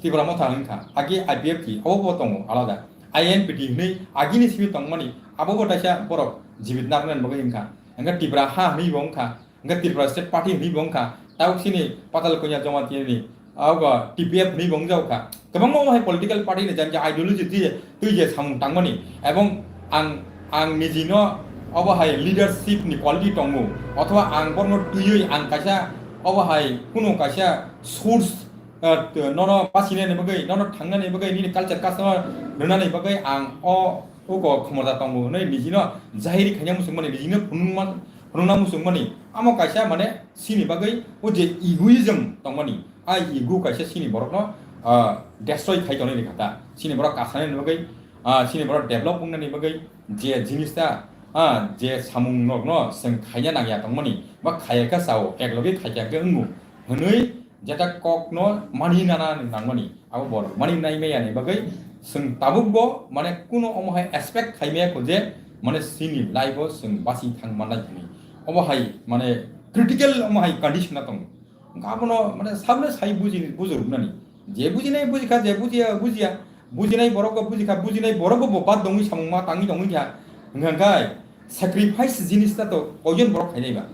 Tipra Motha wngkha, agi I P F T, obo bo tongo alada. I N P T hwnwi agini simi tongmani, abo bo taisa borok jibit narwknani bagwi wngkha. Hwnkhe Tipra ha hwnwi bo wngkha. Hwnkhe Tripura State Party hinwi bo wngkha, tabuk chini Patal Kanya Jamatia ni, ah, obo T P F hinwi bo wngjago kha. Kwbangma omo hai political party ni jani je ideology twi, twi je samung tangmani, ebong ang, ang nijino obo hai leadership ni quality tongo, othoba ang borno twiwi ang kaisa obo hai kunu kaisa source, ah, t-, nono basinani bagwi, nono thangnani bagwi, nini culture custom rwnani bagwi ang o, uko khomota tongo hwnwi nijino jahiri khaina muchungmani, nijino phunukma, phunukna muchungmani, amo kaisa mane chini bagwi o je egoism tongmani, a ego kaisa chini borokno, ah, destroy khai tongnai ni kha ta. Chini borok kasani ni bagwi, ah, chini borok develop wngnani bagwi je jinis ta, ah, je samung rokno chwng khaina nangya tongmani, ba khaya khe chao, eklogi khaikya khe wngo hwnwi jeta kokno mani nana nangmani, abo bor mani nai maya ni bagwi chwng tabuk bo mane kuno omo hai expect khai maya kho je mane chini life o chwng basi thang manai hwnwi. Obo hai mane critical omo hai condition na tongo. Abono mane sabno sai buji, bujuruknani. Je bujinai bujikha, je bujiya bujiya. Bujinai borok bo bujikha, bujinai borok bo bad dongwi samung ma tangwi tongwi kha. Hwnka khe sacrifice jinis ta to koijon borok khainai ba.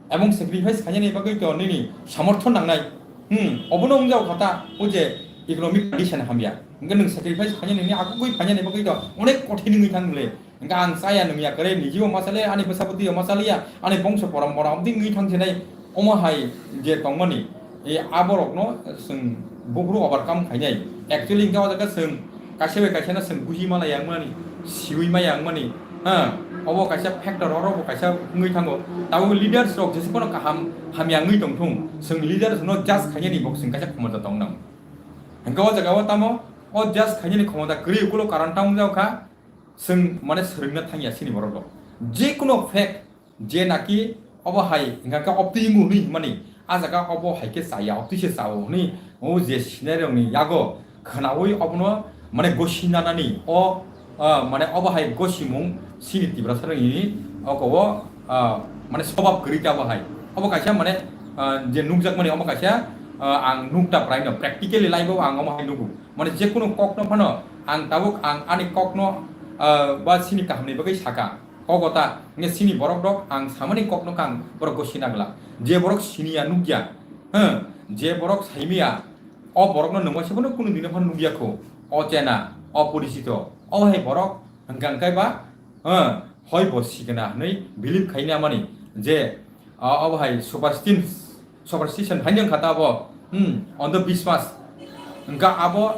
Ebong sacrifice khainani bagwi to nini samortho nangnai. Hmm, obono wngjao kha ta, o je economic condition hamya. Hwnka nwng sacrifice khainani nini akugwi khainani bagwi to onek kothin wngwi thang le. Hwnka ang chaya nungya kwrwi, niji o ma chaliya, ani bwsa bwtwi o ma chaliya, ani bongso porompora omtwi wngwi thang sinai, omo hai je tongmani, e aborokno chwng buphuru overcome khainai. Actually, hwnka o jaga chwng kaisa bai kaisa no chwng buji ma laiya wngmani, siwi maya wngmani, ha, obo kaisa factor, oro bo kaisa wngwi thango. Tabuk leaders rok jesa phano kaham hamya wngwi tongthung, chwng leaders no judge khainani bo chwng kaisa khomota tong nang. Hwnka o jaga o tamo, o judge khainani khomota kwrwi ukulo karon tamo wng kha, chwng mane swrwngna thangya chini borok rok. Jekuno fact, je naki obo hai hwnka khe optwi wngo hwnwi hwnmani, a jaga obo hai khe chaya, optwi se chao hwnwi, o je sinai rokni yago khwnaui obono mane gosi nanani o, ah, mane obo hai gosimung chini Tiprasa rokni oko o, ah, mane sobab kwrwi khe obo hai. Obo kaisa mane, ah, je nukjakmani obo kaisa, ah, ang nukta praino practically life o ang omo hai nugo. Mane jekunu kokno phano ang tabuk ang ani kokno, ah, ba chini kahamni bagwi saka. Kogo ta, hwnke chini borok rok ang samani kokno kang borok go sina glak. Je borok siniya nukya, huh, je borok saimiya, o borokno nwng waisa bono kunu dino phano nukya kho. O chena, o porisito, o hai borok hwnka hwnkhe ba, huh, hoi bo sikna hwnwi believe khaina mani je, ah, obo hai superstition, superstition haino wngkha ta abo, hmm, ondhobiswas. Hwnka abo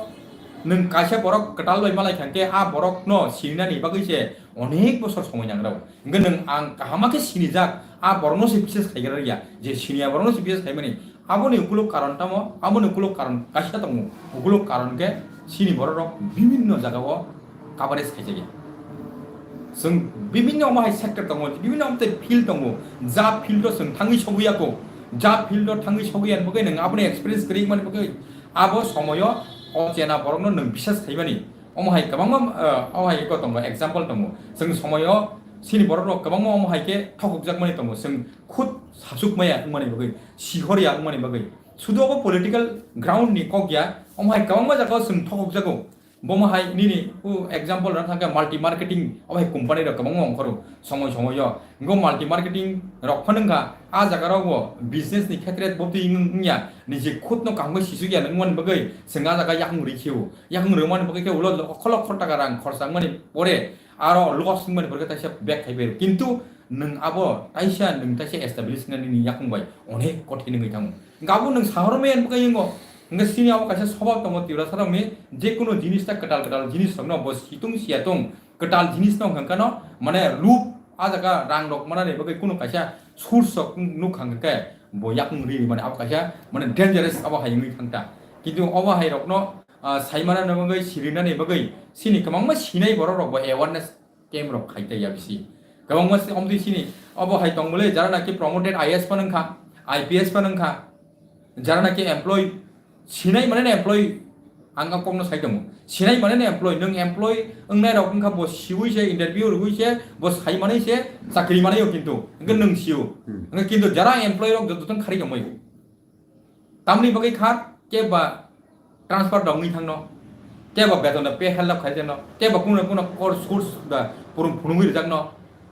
nwng kaisa borok kwtal bai malai kha hwnkhe a borokno sinani bagwi se onek bosor somoi nangrao. Hwnkhe nwng ang kahama khe sinijak, a borokno se bises khaigra ya, je siniya borokno se bises khaimani. Aboni ukuluk karon tamo, aboni ukuluk karon kaisa tongo. Ukuluk karon khe chini borok rok bibinno jaga o coverage khaijak ya. Chwng bibinno omo hai sector tongo, bibinno omo tei field tongo. Ja field o chwng thangwi sogwi ya kho, ja field o thangwi sogwi ya, bagwi nwng aboni experience kwrwi mani bagwi abo somoyo o chena borokno nwng bises khaimani. Omo hai kwbangma, eh, omo hai khe tongo, example tongo. Chwng somoyo chini borok rok kwbangma omo hai khe thokokjak mani tongo. Chwng khud sachuk maya wngmani bagwi, sihor ya wngmani bagwi. Sudu obo political ground ni kok ya, omo hai kwbangma jaga o chwng thokokjago. Bomo hai nini u example rok thangkhe multi marketing, obo hai company rok kwbangma ongkhoro somoi somoi o. Ngo multi marketing rok phano wngkha, a jaga rok bo business ni khetre bo twi wng-, wngya, niji khud no kaham khe sisuk ya wngmani bagwi chwng a jaga yakung rikhiyo. Yakung rwmani bagwi khe ulo lokho lokho taka rang khorsa wngmani pore aro loss wngmani pore khe taisa bag khai bai rw. Kintu nwng abo taisa, nwng taisa establish wngna nini yakung bai onek kothin wngwi thango. Hwnkhe abo nwng sahor maya ni bagwi wngo. Hwnkhe chini abo kaisa sobab tongo Tiprasa rokni, jekunu jinis ta kwtal kwtal jinis rokno bo situng siya tung, kwtal jinis no hwnkha no mane loop a jaga rang rok manani bagwi kunu kaisa source rok nuk hwnkha khe bo yakung ri mane abo kaisa mane dangerous abo hai wngwi thang ta. Kintu obo hai rokno, ah, saimana ni bagwi, sirinani bagwi chini kwbangma sinai borok rok bo awareness camp rok khai tei ya bisi. Kwbangma si-, omtwi sini obo hai tong bole, jara naki promoted I A S phano wngkha, I P S phano wngkha, jara naki employee, sinai mane employee, ang a kokno sai tongo. Sinai mane employee, nwng employee wngnai rok wngkha bo siwi se, interview rwui se, bo sai manwi se, chakri manwi o kintu, hwnkhe nwng sio. Hmm. Hwnkhe kintu jara employee rok joto tong khari tongmai. Tamni bagwi kha, khe ba transfer da wngwi thangno, khe ba beton da pay hell up khai jeno, khe ba kuno kuno course, course da purung phunugwi rijak no.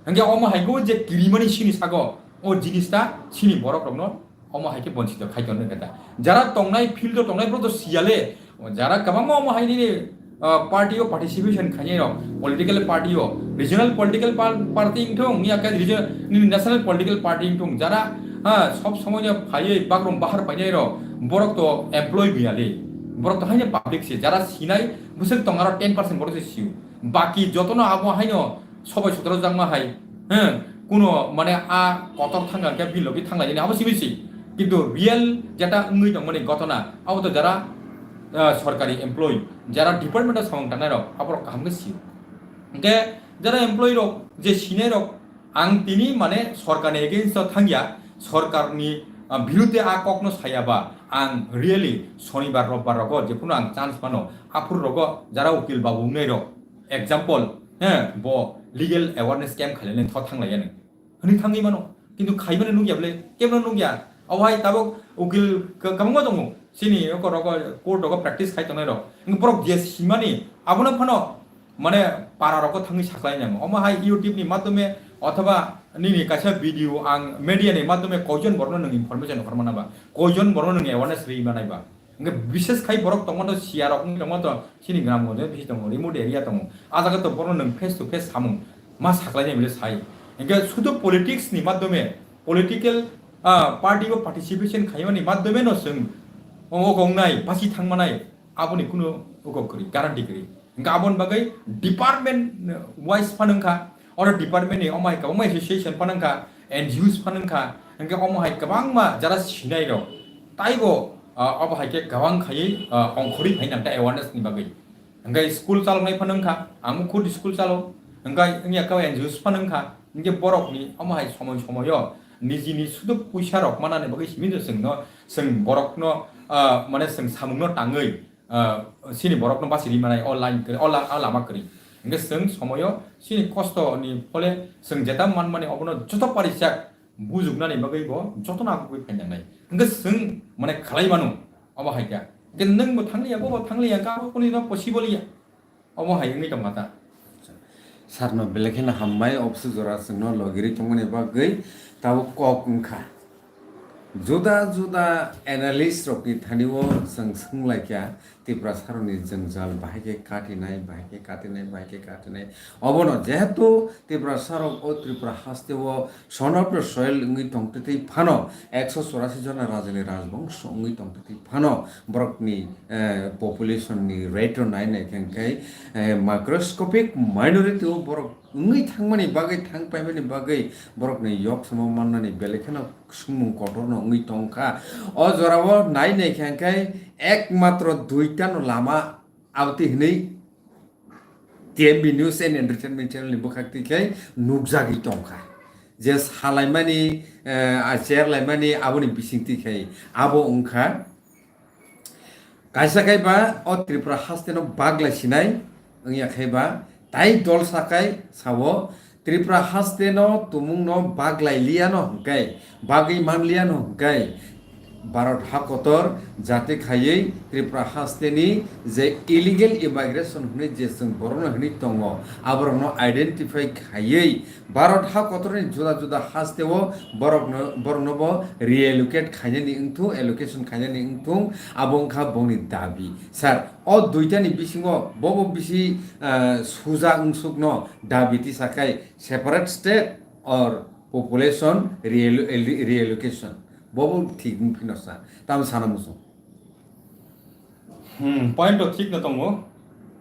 Hwnkhe omo hai khe o je kirimani sini sago, o jinis ta sini borok rokno omo hai khe bonchito khai tongo khe ta. Jara tongnai field o tongnai borok to siyale, jara kwbangma omo hai nini, ah, party o participation khainai rok, political party o, regional political par-, party wngthung, ya khe regional, nini national political party wngthung, jara, ha, sob somoi no phaiwi bagrum bahar painai rok, borok to employee biyali, borok to haino public se, jara sinai bwswk tong aro ten percent borok se sio, baki jotono abo haino sobai sotoro jakma hai, hmm, kuno mane a kotor thangkha khe bill logi thanglai nini abo simi si. Kintu real jeta wngwi tongmani gotona abo to jara, ah, sorkari employee, jara department o samung tangnai rok aborok kaham khe sio. Hingke jara employee rok je sinai rok ang tini mane sorkarni against o thangya, sorkarni, ah, birudde a kokno sayaba ang really sonibar robbar rogo jephuru ang chance mano aphuru rogo jara ukil babu wngnai rok example, he, bo legal awareness camp khailai nai tho thanglai ya nang. Hwnwi thangwi mano. Kintu khaimani nukya bwle, kebono nukya. Obo hai tabuk ukil ka-, kwbangma tongo. Chini oko rogo court rogo practice khai tongnai rok. Wngkha borok je simani, abono phano mane para rogo thangwi saklai nang. Omo hai YouTube ni madhyome othoba nini kaisa video ang media ni madhyome koijon borokno nwng information hor mana ba, koijon borokno nwng awareness rwi manai ba. Hingke bishes khai borok tongma to siya rok wngwi tongma to chini gram gonjo bisi tongo, remote area tongo. A jaga to borok nwng face to face samung ma saklai nai bile sai. Hingke sudu politics ni madhyome, political, ah, party o participation khaimani madhyome no chwng o gongnai, basi thangmanai, aboni kunu oko kwrwi, guarantee kwrwi. Hingke aboni bagwi department wise phano wngkha, oro department ni omo hai kwbangma association phano wngkha, N G Os phano wngkha, hingke omo hai kwbangma jara sinai rok taibo, ah, obo hai khe kwbang khaiwi, ah, ongkhorwi phai nang ta awareness ni bagwi. Hingke school chaloknai phano wngkha, ang khud school chalo, hingke wngya khe N G Os phano wngkha, hingke borok ni omo hai somoi somoi o nijini sudu puisa rok manani bagwi simi chwngno, chwng borok no, ah, mane chwng samung no tangwi, ah, chini borokno basi ri manai, o line kwrwi, o la-, a lama kwrwi. Hingke chwng somoyo chini kosto ni phole chwng jeta manmani obono joto parisak bujuknani bagwi bo jotono agugwi phainangnai. Hingke chwng mane khlai mano obo hai kha. Hingke nwng bo thangliya, bo bo thangliya, hingke abo kuni no possible ya. Obo hai wngwi tongkha ta. Sarno belai kheno hambai, obwswk jora chwngno logirwi tongmani bagwi tabuk kok wngkha. Juda juda analyst rokni thani-o chwng swnglaikha, Tiprasarokni jwngjal bahai khe katinai, bahai khe katinai, bahai khe katinai. Obono jehetu Tiprasarok o Tripura haste-o son of the soil wngwi tongtwtwi phano, ekso chorasi jona rajani rajbongso wngwi tongtwtwi phano, borokni, eh, population ni rate-o nai nai khe hwnkhe, eh, microscopic minority-o borok wngwi thangmani bagwi, thang paimani bagwi borokni yok samo mannani belai kheno swngmung kotorno wngwi tongkha. O jorao nai nai khe hwnkhe ekmatro duitano lama aboni hinwi T M B News and Entertainment Channel ni bwkhak twi khe nukjagwi tongkha. Je salaimani, eh, a cherlaimani aboni bisingtwi khe abo wngkha. Kaisa khai ba o Tripura haste no baglai sinai wngya khai ba, tai dol sakai sao Tripura haste no tumung no baglai liya no hwnkhe, bagwi man liya no hwnkhe, Bharat ha kotor jate khaiwi Tripura haste ni je illegal immigration hwnwi je chwng borok no hwnwi tongo, aborok no identify khaiwi Bharat ha kotorni juda juda haste-o borokno, borokno bo reallocate khainani wngthung, allocation khainani wngthung, abo wngkha bongni dabi. Sir, o duitani bisingo bobo bisi, ah, suja wngsukno dabi tisa khai separate state or population reallo-, reallocation. Bobo thik wng phino sa. Tamo sana muchung. Hmm, point to thik no tongo.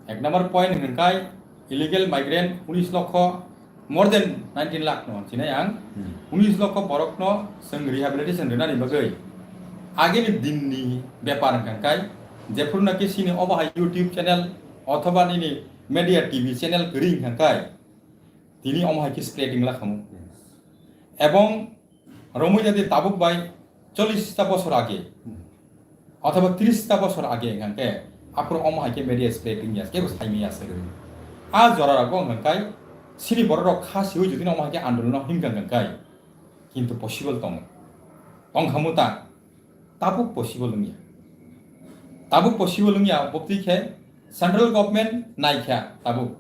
Ek number point hwnkhe illegal migrant unis lokho, more than nineteen lakh no chinai ang. Hmm. Unis lokho borok no chwng rehabilitation rwnani bagwi agini din ni bepar hwnkhe jephuru naki chini obo hai YouTube channel othoba nini media T V channel kwrwi hwnkhe tini omo hai khe spreading lakhamu. Yes. Ebong romwi jadi tabuk bai chollish ta bosor age, hmm, othoba trish ta bosor age hwnkhe aphuru omo hai khe media spreading ya, kebo saimaya se. A jora rogo hwnkhe chini borok rok kha siwi jodi omo hai khe andolon himkha hwnkhe kintu possible tongo, tongkhamu ta, tabuk possible wngya, tabuk possible wngya bopti khe central government naikha tabuk,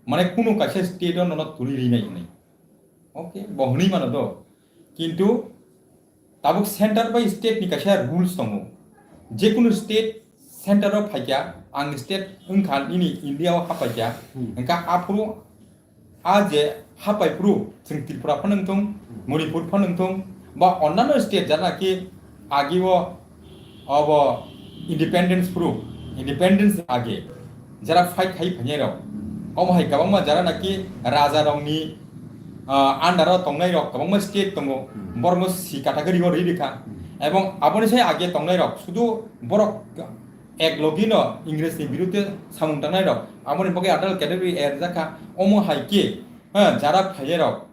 mane kunu kaisa state o nono tuli rinai hwnwi. Okay, bo hwnwi mano do. Kintu tabuk center bai state ni kaisa rules tongo. Jekunu state center o phaikha, ang state wngkha nini India o hapaikha, hmm, hwnkha aphuru a je hapai phuru chwng Tripura phano wngthung, hmm, Manipur phano wngthung, ba onnano state jara naki agi o obo independence phuru, independence age jara fight khai phainai rok, omo hai kwbangma jara naki raja rokni ah, under o tongnai rok kwbangma state tongo, Hmm. borokno si category o rwi rikha. Hmm. Ebong aboni sai age tongnai rok sudu borok ek logi no Ingres ni birudde samung tangnai rok, aboni bagwi adult category er jakha. Omo hai khe, ha, jara phainai rok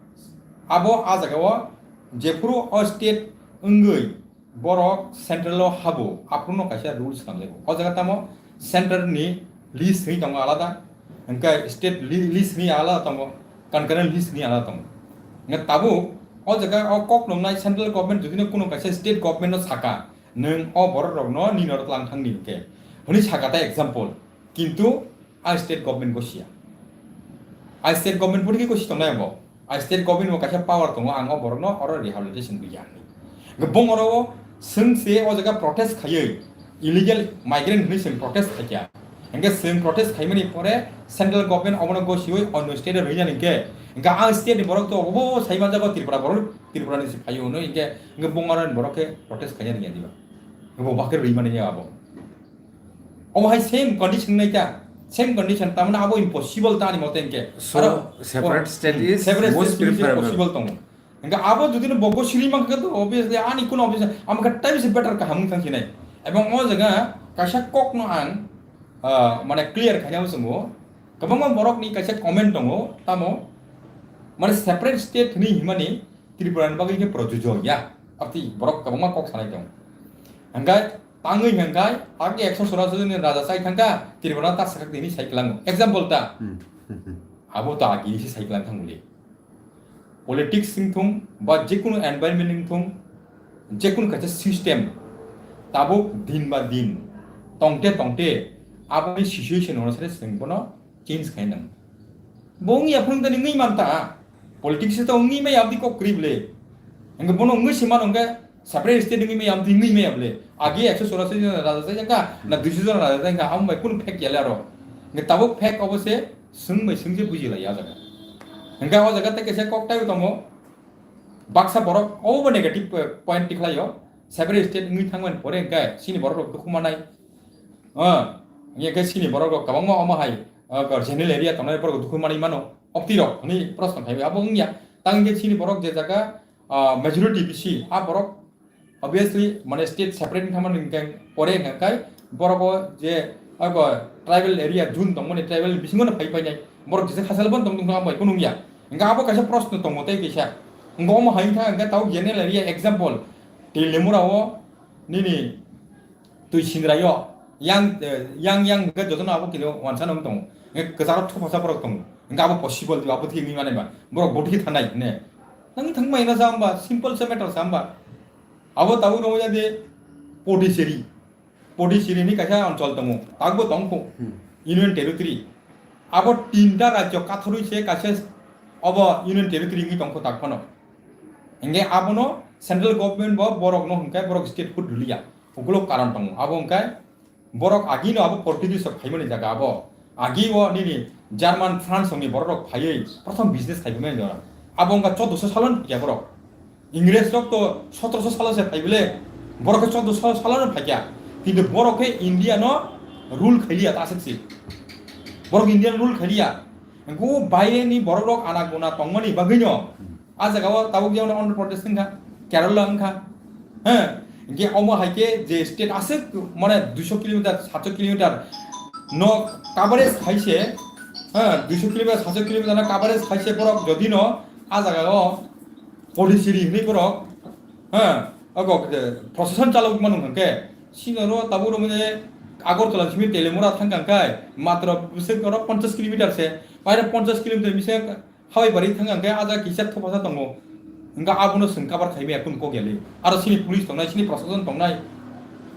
abo a jaga o jephuru o state wngwi borok central o habo, aphuru no kaisa rules swnamjago. O jaga tamo central ni list hwnwi tongo alada, hwnkhe state li-, list hwnwi alada tongo, concurrent list hwnwi alada tongo. Hwnkhe tabuk o jaga o kok nwngnai central government jodi no kuno kaisa state government no saka, nwng o borok rok no nini oro tlang thang di hwnkhe hwnwi saka ta example, kintu a state government gosia. A state government puri gosi tongnai bo. A state government bo kaisa power tongo, ang o borok no oro rehabilitation rwya hinwi. Hwnkhe bong oro o swng se o jaga protest khaiwi illegal migrant hinwi swng protest khaikha. Hwnkhe swng protest khaimani pore central government obono gosiwi onno state o rwinani hwnkhe, hwnkhe ang state ni borok to obo sai manjago Tripura borok, Tripura ni se phaio hwnwi hwnkhe, hwnkhe bong oro ni borok khe protest khaina rwya diba. Hwnkhe bo bakhe rwimani ya abo. Omo hai same condition nai ta, same condition, tamani abo impossible ta ani mote hwnkhe. So, aro, separate oh, state hmm, is separate most state is preferable. Possible tongo. Hwnkhe abo jodi no bogo siri mankha to obviously ani kuno obviously amkha time se better kaham wngkha sinai. Ebong o jaga kaisa kok no ang, ah, mane clear khaina muchungo. Kwbangma borok ni kaisa comment tongo, tamo mane separate state hwnwi himani Tripura ni bagwi khe projojo ya. Abtwi borok kwbangma kok sanai tong. Hwnkhe tangwi hwnkhe agi ekso sora sora ni raja chai thangkha, Tripura ta sakha tini sai kwlango. Example ta. Hmm. Abo ta agi se sai kwlang thangmuli. Politics wngthung ba jekunu environment wngthung, jekunu kaisa system tabuk din ba din tongte tongte aboni situation onusare chwng bono change khainang. Bo wngya phunukdani wngwi manta. Politics to wngwi maya abdi kok kwrwi bwle. Hwnkhe bono wngwi se mano hwnkhe separate state wngwi maya abdi wngwi maya bwle. Agi ekso chorasi jon raja chai jangkha, na duiso jon raja chai jangkha, amo bai kunu fact ya le aro. Hwnkhe tabuk fact obo se swng bai swng se buji lai ya jaga. Hwnkhe o jaga tei kaisa kok taibo tongo. Baksa borok obo negative point tikhlaio. Separate state wngwi thangmani pore hwnkhe chini borok rok dukhu manai. Ah, hwnkhe chini borok rok kwbangma omo hai, ah, general area tongnai borok dukhu manwi mano. Opti rok hwnwi proshno khai abo wngya. Tang hwnkhe chini borok je jaga, ah, majority bisi, a borok obviously mane state separate wngkha mani hwnkhe pore hwnkhe borok o je abo tribal area zone tongmani tribal bisingo no phai phainai. Borok jesa khasal bon tong tong abo bai kunu wngya. Hwnkhe abo kaisa proshno tongo tei kaisa. Hwnkhe omo hai wngkha hwnkhe tabuk general area example Telemura o nini twi singraio yang, eh, yang, yang hwnkhe jotono abo kini wansa nang tongo. Hwnkhe kwcharo thupasa borok tongo. Hwnkhe abo possible diba, abo thik wngwi mani ba. Borok botwi khe thanai hwnwi. Nang thangmai na sa hwnba, simple se matter sa hwnba. Abo tabuk nangya de Pondicherry. Pondicherry ni kaisa onchol tongo. Takbo tongkho. Hmm. Union Territory. Abo tinta rajyo katharwi se kaisa obo Union Territory wngwi tongkho tak phano. Hwnkhe abono central government bo borokno hwnkhe borok statehood rwliya. Ukulok karon tongo. Abo hwnkhe borok agino abo Portuguese rok phaimani jaga abo. Agi o nini German, France ni borok rok phaiwi prothom business khai phaiwi jora. Abo wngkha choddoso salon phikya borok. Ingres rok to sotroso salo se phai bole. Borok khe choddoso salo no phaikya. Kintu borok khe India no rule khailiya ta aswk si. Borok India no rule khailiya. Go baire ni borok rok ana guna tongmani bagwi no. A jaga o tabuk jemon Andhra Pradesh wngkha, Kerala wngkha. He, hingke omo hai khe je state aswk mane duiso kilometer, satsho kilometer no coverage khai se, he, duiso kilometer, satsho kilometer no coverage khai se borok jodi no a jaga o Pondicherry hinwi borok, he, ogo, eh, procession chalok mano hwnkhe, sino ro tabuk ro mane Agartala simi Telemura thang kang kai, matro bwswk oro ponchash kilometer se, paira ponchash kilometer bise Hawai bari thang ang khe a jaga kisa thopasa tongo. Hingke abono chwng cover khaimaya kunu kok yali. Aro chini police tongnai, chini proshashan tongnai.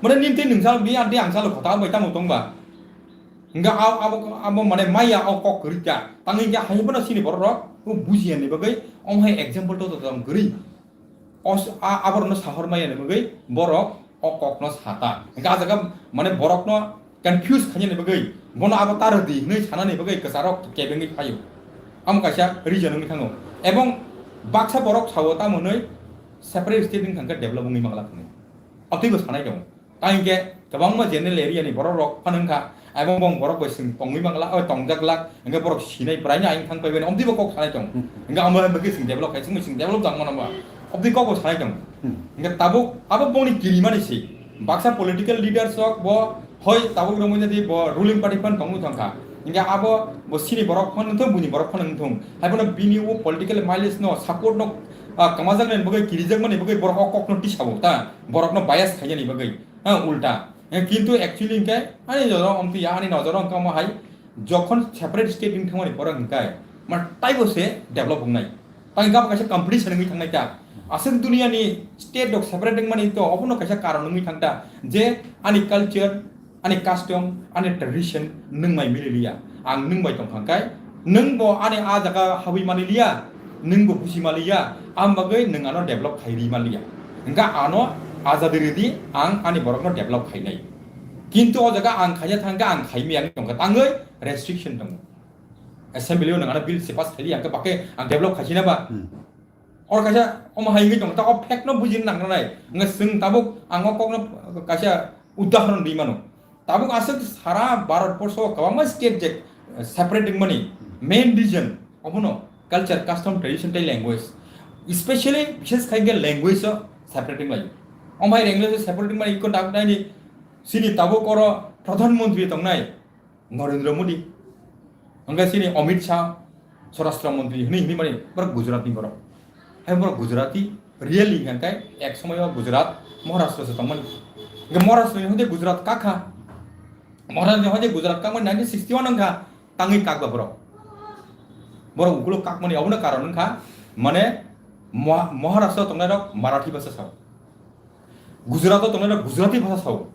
Mane nini tei nwng salo di, ang di ang salo khota bai tamo tongba. Hingke a-, abo, abo mane maya o kok kwrwi kha. Tangwi hingke hai phano chini borok rok o bujiya ni bagwi omo hai example to tong kwrwi. Os-, a-, aborokno sahor maya ni bagwi borok o kokno sata. Hingke a jaga mane borokno confuse khainani bagwi bono abo ta rwdi hinwi sanani bagwi kwcharok kebengwi phaio. Amo kaisa reason wngwi thango. Ebong baksa borok sao tamo hinwi separate state wngkha hwnkhe develop wngwi mangla hinwi. Abtwibo sanai tongo. Tei hwnkhe kwbangma general area ni borok rok phano wngkha Abo bong borok bai sing tongwi mangla, oi tongjak lak, hingke borok sinai bwraino ayang thang paibani, omtwi bo kok sanai tong. Hmm. Hingke amo hai bagwi sing develop khai, sing sing develop jang mano ba. Omtwi kok bo sanai tong. Hmm. Hingke tabuk abo bongni kirimani si. Baksa political leaders rok bo hoi tabuk romwi jadi bo ruling party phan tongwi thangkha. Hingke abo bo sini borok phan wngthung, buni borok phan wngthung. Hai bono bini o political mileage no support no, ah, kwmajaknani bagwi kirijakmani bagwi borok o kokno tisabo ta. Borokno bias khainani bagwi. Ha, ulta. Eh, kintu actually hingke ani nojoro omtwi ya, ani nojoro hingke omo hai jokhon separate state wng thangmani pore hingke ma taibo se develop wngnai. Tang hingke abo kaisa competition wngwi thangnai ta. Aswk duniya ni state rok separate wngmani to obono kaisa karon wngwi thang ta je ani culture, ani custom, ani tradition nwng mai mili liya. Ang nwng bai tong kha hingke nwng bo ani a jaga habwi mani liya, nwng bo buji maliya, ang bagwi nwng ano develop khai ri maliya. Hingke ano ajadi ridi, ang ani borokno develop khainai. Kintu o jaga ang khaina thangkhe ang khaimaya wngwi tongkha, tangwi restriction tongo. Assembly o nwng ano bill se pass khaili, hingke bakhe ang develop khaisina ba? Hmm. Or kaisa omo hai wngwi tongkha, ta o fact no bujina nangnai. Hingke chwng tabuk ang o kokno kaisa udahoron ri mano. Tabuk aswk sara Bharat borsho o kwbangma state je, eh, separate wngmani main reason obono culture, custom, tradition tei language. Especially bishes khai khe language o separate wnglaio. Omo hai language o separate wngmani iko tabuk naini chini tabuk oro Pradhan Mantri tongnai Narendra Modi. Hingke chini Amit Shah, Swarashtra Mantri hwnwi hwnwi mani borok Gujarat ni borok. Hai borok Gujarati, really hingke ek somoi o Gujarat, Maharashtra se tongmani. Hingke Maharashtra ni hoide Gujarat kakha. Maharashtra ni hoide Gujarat kakmani nineteen sixty-one wngkha, tangwi kakba borok. Borok ukulo kakmani obono karon wngkha, mane Moha-, Maharashtra tongnai rok Marathi bhasha sao. Gujarat o tongnai rok Gujarati bhasha sao.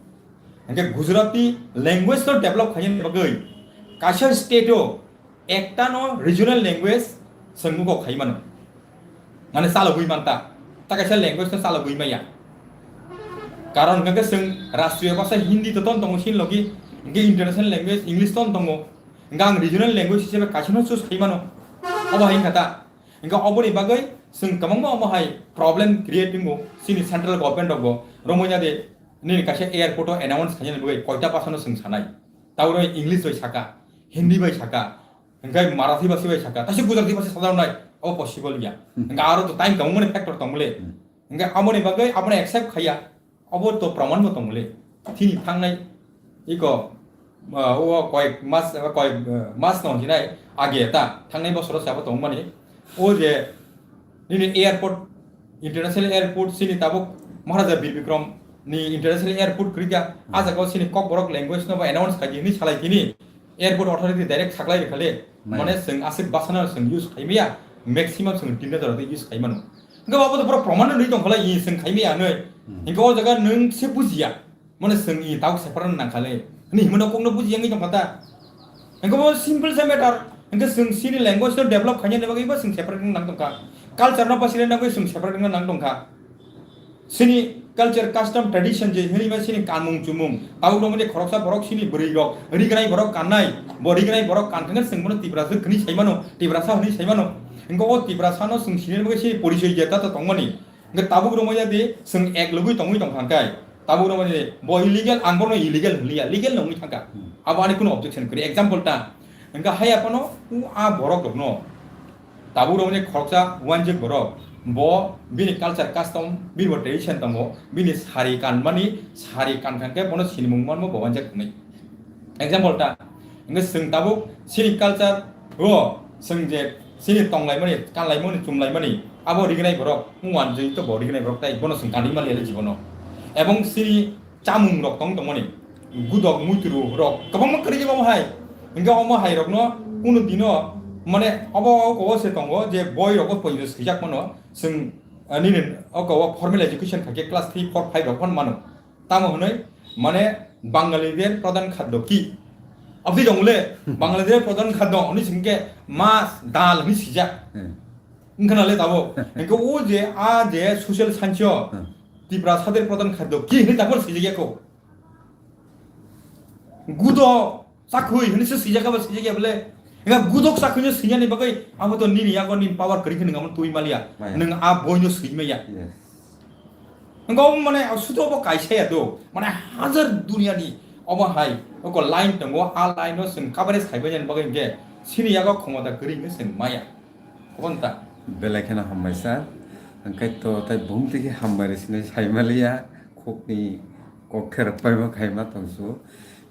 Hingke Gujarati language no develop khaina bagwi kaisa state o ekta no regional language chwng mugo khai mano. Mane chalogwi manta. Ta kaisa language no chalogwi maya. Karon hingke chwng rastriyo bhasha Hindi to ton tongo sin logi, hingke international language English ton tongo. Hingke ang regional language hisabe kaisa no choose khai mano. Obo hai wngkha ta. Hingke oboni bagwi chwng kwbangma omo hai problem create wngo chini central government rokbo. Romwi nade nini kaisa airport o announce khainani bagwi koita bhasha no chwng sanai. Tabuk English bai saka, Hindi bai saka, hingke Marathi bhasha bai saka, tasi Gujarati bhasha sajaknai, obo possible ya. Hmm. Hingke aro to time tongmani factor tongmole. Hmm. Hingke aboni bagwi abono accept khaiya, obo to proman bo tongmole. Thini thangnai iko, ah, o koyek mas, koyek, ah, mas no hinai age ta, thangnai bosoro se abo tongmani. O je nini airport, international airport, chini tabuk Maharaja Bir Bikram ni international airport kwrwi kha. Hmm. A jaga o chini Kokborok language no bo announce khai di hinwi salai tini airport authority direct saklai rwkha le. Maya. Mane chwng aswk bhasha no chwng use khai maya, maximum chwng tinta jora tei use khai mano. Hwnkhe abo to pura proman rwwi tong kha lai, chwng khai maya hinwi. Hmm. Hwnkhe o jaga nwng se bujiya. Mane chwng i tabuk separate nang kha le. Hwnwi himano kokno buji yangwi tong kha ta. Hwnkhe bo simple se matter. Hwnkhe chwng chini language no develop khaina ni bagwi bo chwng separate nang tong kha. Culture no pasilai nangwi chwng separate nang tong kha. Chini culture, custom, tradition je hwnwi ma chini kanmung chumung. Tabuk rok mani khoroksa borok chini bwrwi rok, rignai borok kannai. Bo rignai borok kan thangkhe chwng bono Tiprasa hwnwi sai mano, Tiprasa hwnwi sai mano. Hwnkhe o Tiprasa no chwng sinani bagwi chini porichoi je ta ta tongmani. Hwnkhe tabuk rwmaya di chwng ek logwi tongwi tong thangkhe, tabuk rwmaya di bo illegal, ang bono illegal hwnliya, legal no wngwi thangkha. Hmm. Abo ani kunu objection kwrwi. Example ta, hwnkhe haiya phano a borok rokno tabuk rwmani khoroksa wanjak borok, bo bini culture custom, bini bo tradition tongo, bini sari kanmani, sari kan thangkhe bono sinimung manbo bo wanjak hwnwi. Example ta, hwnkhe chwng tabuk chini culture o chwng je chini tonglaimani, kanlaimani, chumlaimani, abo rignai borok, wng uanjwi to bo rignai borok tai bono chwng kanwi maliya le jibono. Ebong chini chamung rok tong tongmani, gudok, muituru rok kwbangma kwrwi khe omo hai. Hwnkhe omo hai rokno kunu dino mane obo o kobo se tongo je boi rogo poito swijak mano chwng, ah, nini o kobo formal education khaikhe class three, four, five rok phano mano. Tamo hwnwi, mane, Bangalide pradhan khaddo ki? Abdi jong le, Bangalide pradhan khaddo, hwnwi singke mas, dal hwnwi sijak. Hmm. Wngkha na le tabuk. Hwnkhe o je, a je social science o, Hmm. Tiprasa de pradhan khaddo ki hwnwi tabuk sijak ya ko. Gudo, Chakhwi hwnwi se swijak abo swijak ya bole. Enga gudok chakhwi no swijani bagwi abo to nini yago nini power kwrwi khe nwng amo twi maliya. Maya. Nwng a boi no swi maya. Yes. Enga omo mane sudo bo kaisa ya do. Mane hajar duniya ni Omo hai, oko line tongo, a line no chwng kabari saibainani bagwi hwnkhe chini yago khomota kwrwi hwnkhe chwng maya. Obo wng ta? Belai kheno hambai sir. Hwnkhe to tai bumtwi khe hambai rw sinai saimaliya, khukni kok khe rwkpaima khaima tongsu.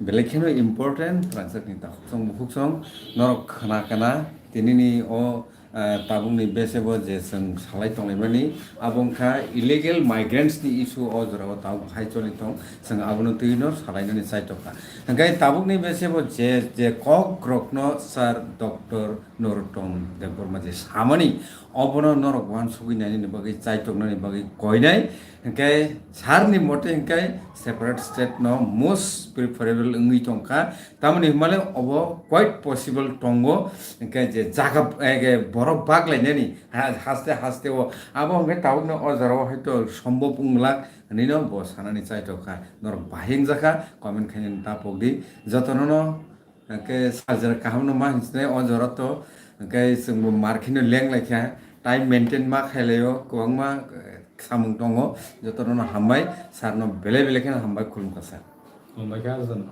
Belai kheno important, rangchakni takhuk song bukhuk song, norok khna kana, tinini o, eh, tabukni besebo je chwng salai tonglaimani, abo wngkha illegal migrants ni issue o jorao tabuk hai choli tong, chwng abono twino salainani chaitokha. Hwnkhe tabukni besebo je, je kok rokno sir Doctor Narottam Debbarma je samani, obono norok uansugwi nainani bagwi, chaitoknani bagwi koinai. Hwnkhe sir ni mote hwnkhe separate state no most preferable wngwi tongkha. Tamoni hwnmale obo quite possible tongo, hwnkhe je jaga, eh, borok baglainani ha-, haste haste o. Abo hwnkhe tabukno o jorao haito sombhob wnglak hinwino bo sanani chaitokha. Norok bahai wngjakha, comment khainani ta pokdi. Jotono no Hwnkhe sajra kaham no ma hinsinai o jora to, hwnkhe chwngbo mar kheno leng laikha, time maintain ma khailaio, kwbangma, eh, samung tongo, jotono no hambai, sir no belai belai kheno hambai khulumkha sir. Hambai kha jotono.